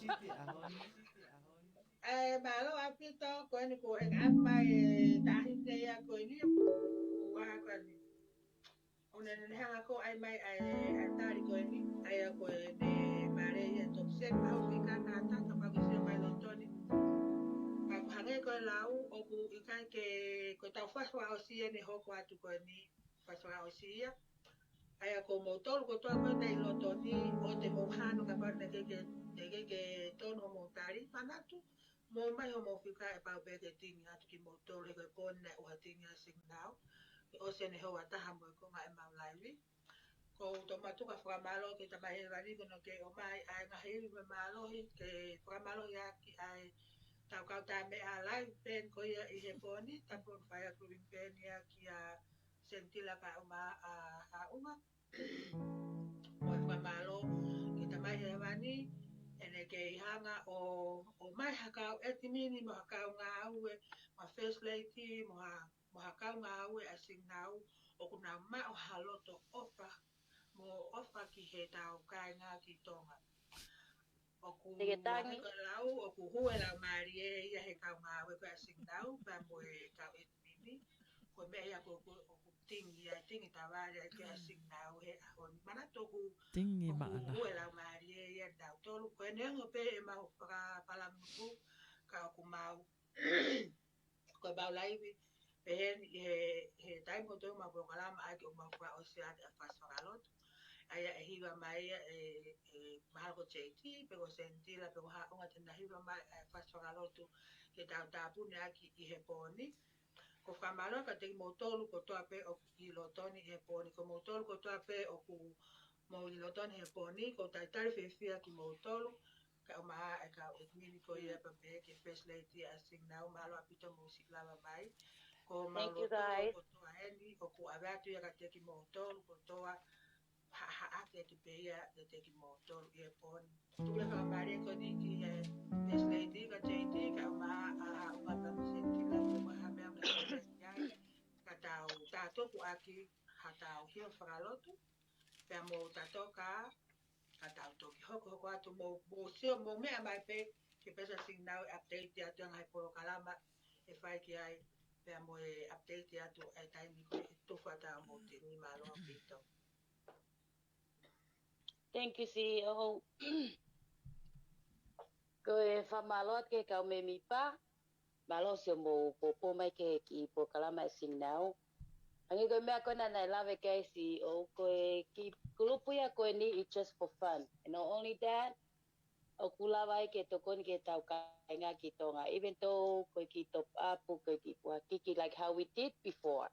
ʻE, mālō ʻaupito, ko eni kuo heka mai e taʻahine ia ko eni, ua ko eni. ʻO ne, ne hanga ko ē ʻai mai ʻa e, ʻa e tali ko eni, ʻa ia ko ʻene mālō ia Tokiseni, pau ki Kanata, ka pau ke sio mai Lotoni. Ka ʻoku hangē ko e lau, ʻoku ʻikai ke, ko e tau fasi fakaʻosi eni hoko atu ko eni. Fasi fakaʻosi ia. ʻA ia ko moutolu kotoa ko ē naʻe ʻi Lotoni, ʻoua te mou hano kapau naʻe ʻikai ke, naʻe ʻikai ke tonu hoʻomou tali, manatu, mou ʻomai hoʻomou fika ʻe pau pē ke tingi atu kimoutolu he ko e pō ni naʻe ʻuha tingi ʻa Signal. Ke ʻosi eni he houa ʻe taha mo e konga ʻemau laivi. Ko u tomuʻa tuku ʻa e fakamālō ki he Tamai Hēvani ko hono kei ʻomai ʻa e ngaahi ivi mo e mālohi ke fakamālohi ʻaki ʻa e tau kau tā meʻa live band ko ia ʻi he pō ni, Tapu Fire Grooving Band ia kia Sentila kae ʻumaʻā ʻa ʻUnga. Mo e fakamālō ki he Tamai Hēvani, ʻene kei hanga ʻo, ʻomai ha kau ʻetimini mo ha kau ngāue, mo e First Lady, mo ha, mo ha kau ngāue ʻa Signal, ʻoku nau maʻu ha loto ʻofa, mo ʻofa ki he tau kāinga ki Tonga. ʻOku, ʻa ia ko e lau, ʻoku hū e laumālie ia he kau ngāue ko ē ʻa Signal, pea mo e kau ʻetimini. Ko e meʻa ia ko, ko, ʻoku tingi, ʻa e tingi tavale ʻa e kau ʻa Signal he ʻaho ni. Manatu ʻoku, ʻoku hū e laumālie ia ʻa tautolu. Ko e neongo pē ʻemau fakapalangofua, ka ʻoku mau ko ʻemau laivi, pehē ni he, he taimi kotoa ʻoku mau polokalama ʻaki ʻoku mau fakaʻosi ʻaki ʻa e fasi fakalotu. ʻA ia ʻe hiva mai ia ʻe, ʻe mahalo ko J T, pe ko Sentila, pe ko Haʻunga te na hiva mai ʻa e fasi fakalotu ke tau tāpuni ʻaki ʻi he pō ni. Ko e fakamālō kiate kimoutolu kotoa pē ʻoku ʻi Lotoni he pō ni, ko moutolu kotoa pē ʻoku mou ʻi Lotoni he pō ni, ko e talitali fiefia kimoutolu, kae ʻumaʻā e kau ʻetimini ko ia pea pehē ki he First Lady ʻa Signal, mālō ʻaupito hoʻomou siʻi lava mai. Ko homau lotu kotoa eni, ʻoku ʻave atu ia kiate kimoutolu kotoa, haʻahaʻaki atu pē ia kiate kimoutolu ʻi he pō ni. Tuku e fakamālō ko eni ki he First Lady, kia J T, kae ʻumaʻā ʻa ʻUnga pea mo Sentila, pe ko e hā meʻa ʻoku nau ʻi ai, ka tau tātupu ʻaki ha tau hiva fakalotu, pea mou tātoka, ka tau toki hokohoko atu, mou, mou sio, mou meʻa mai pē, Ke pesa Sing Now update atu ʻa e ngaahi polokalama ʻe fai ki ai, pea mo e update atu ʻa e taimi ko ē ʻe tufa atu ai hoʻomou timi. Mālō ʻaupito. Thank you, C E O. Ko e fakamālō atu ki he kau mēmipa. Mālō siʻomou poupou mai ki he kiʻi polokalama ʻa e Sing Now. Hangē ko e meʻa ko ena naʻe lave ki ai e C E O, ko e kiʻi kulupu ia ko eni is just for fun. And not only that, ʻoku lava ai ke tokoni ki heʻetau kāinga ki Tonga. Even though ko e kiʻi top up, ko e kiʻi puha kiki, like how we did before.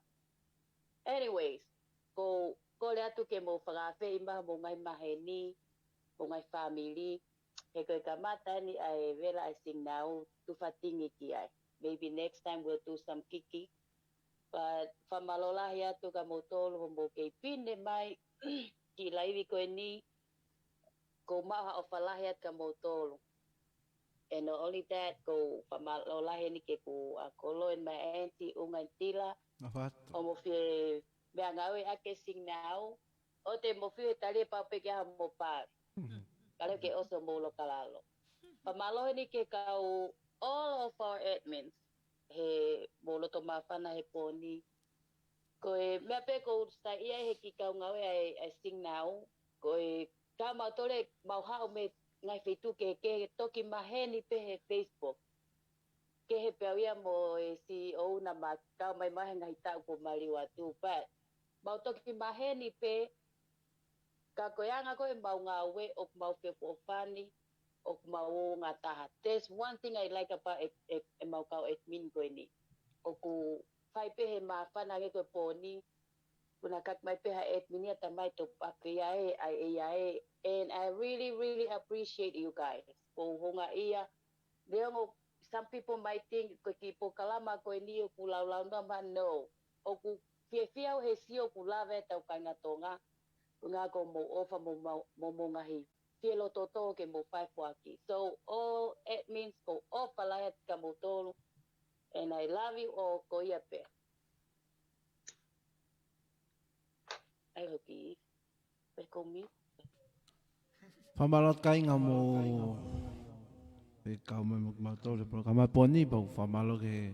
Anyways, ʻoku ou kole atu ke mou fakaafeʻi mai homou ngaahi maheni, homou ngaahi fāmili, he ko e kamata eni ʻa e vela ʻa e Sing Now, tufa timi ki ai. Maybe next time we'll do some kiki. But fakamālō lahi atu kia moutolu hoʻomou kei pine mai ki he laivi ko eni, ʻoku ou maʻu ha ʻofa lahi atu kia moutolu. And not only that, ʻoku ou fakamālō lahi eni kia Kuakolo and my auntie ʻUnga and Tila. Afato. Hoʻomou fie meʻangāue ʻaki e Sing Now. ʻOua te mou fie tali e pau pē ke ʻaho mo pali. Ka leo ke ʻosi hoʻomou lokalalo. Fakamālō eni ki he kau all of our admins. He mou loto māfana he pō ni. Ko e meʻa pē ʻoku ou saiʻia ai he kiʻi kau ngāue ʻa e, ʻa e Sing Now. Ko e ka mau tole mau haʻu mei he ngaahi feituʻu kehekehe toki maheni pē he Facebook. Kehe pē au ia mo e C E O naʻa ma kau mai mai he ngaahi taʻu kuo maliu atu, but mau toki maheni pē ka ko e anga ko ē ʻemau ngāue ʻoku mau feʻofoʻofani, ʻoku mau ō ngataha. There's one thing I like about e, e, ʻemau kau admin ko eni. ʻOku fai pē he māfana ange ko e pō ni, ʻoku na kaki mai pē ha admin ia ta mai top up ia ē, ʻai ē, ia ē. And I really, really appreciate you guys. ʻOku ou houngaʻia. Neongo some people might think ko e kiʻi polokalama ko eni ʻoku laulau noa mai, no. ʻOku fiefia au he sio ʻoku lava ʻetau kāinga Tonga. Ko e anga ko hoʻomou ʻofa mo, mo, mo, mo e ngaahi fie loto tō ke mou fai foaki. So, all admins, ʻoku ou ʻofa lahi atu kia moutolu. And I love you all, ko ia pē. ʻAi hoki. Pē ko mi. Fakamālō atu kāinga mo e kau mai mo kimautolu he polokalama pō ni, pea ʻoku fakamālō ki he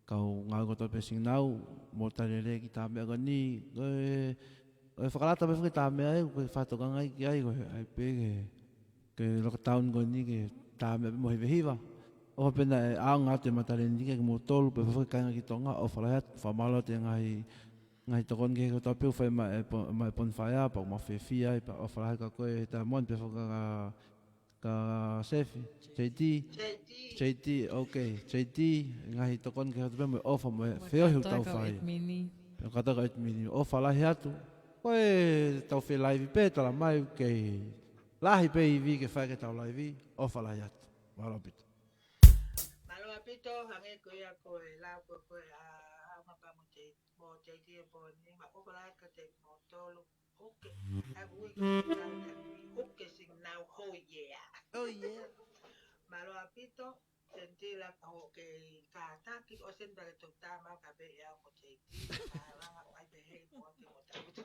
kau ngāue kotoa pē Sing Now, mo tali lelei ki he tā meʻa ko eni, ko e, ko e fakalata pē foki tā meʻa ē, ko e fakatokangaʻi ki ai, ko e ʻai pē ke, ke lockdown ko eni ke tā meʻa pē mo hivahiva. ʻOfa pē naʻe ʻaonga atu e mataleni ki ai kia moutolu, pea foki kāinga ki Tonga, ʻofa lahi atu, fakamālō atu e ngaahi, ngaahi tokoni kehe kotoa pē ʻoku fai maʻa e pō-, maʻa e Bonfire, pea ʻoku mau fiefia ai, pea ʻofa lahi kia koe he taimi ni, pea foki kia Sefi, J T. J T. J T, ok. J T, ngaahi tokoni kehe kotoa pē mo e ʻofa mo e feohi ʻoku tau fai. Pea kātoa ko e admin. ʻOfa lahi atu. Ko ʻetau fie laivi pē, tala mai, kei lahi pē ivi ke fai ki heʻetau laivi, ʻofa lahi atu. Mālō ʻaupito. Mālō ʻaupito, hangē ko ia ko e lau ko ē ʻa, ʻa Mapa mo J-, mo J T he pō ni, ma ʻofa lahi atu kia moutolu. Uke. Uke Sing Now, oh yeah. Oh yeah. Mālō ʻaupito, Sentila, ʻoku ke kātaki, ʻosi eni pea ke toki tā mai kia J T, ʻa e langa ʻo ʻai pē hei mo te mo taku.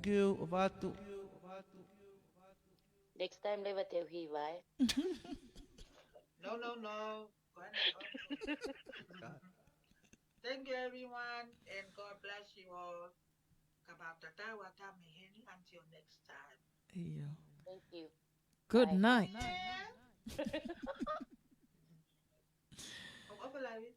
Kiu, ʻofa atu. Next time leva te u hiva ē. No, no, no. Go ahead. Thank you, everyone, and God bless you all. Kapau tatau atu mei heni until next time. ʻIo. Thank you. Good night. ʻOku ʻofa laivi.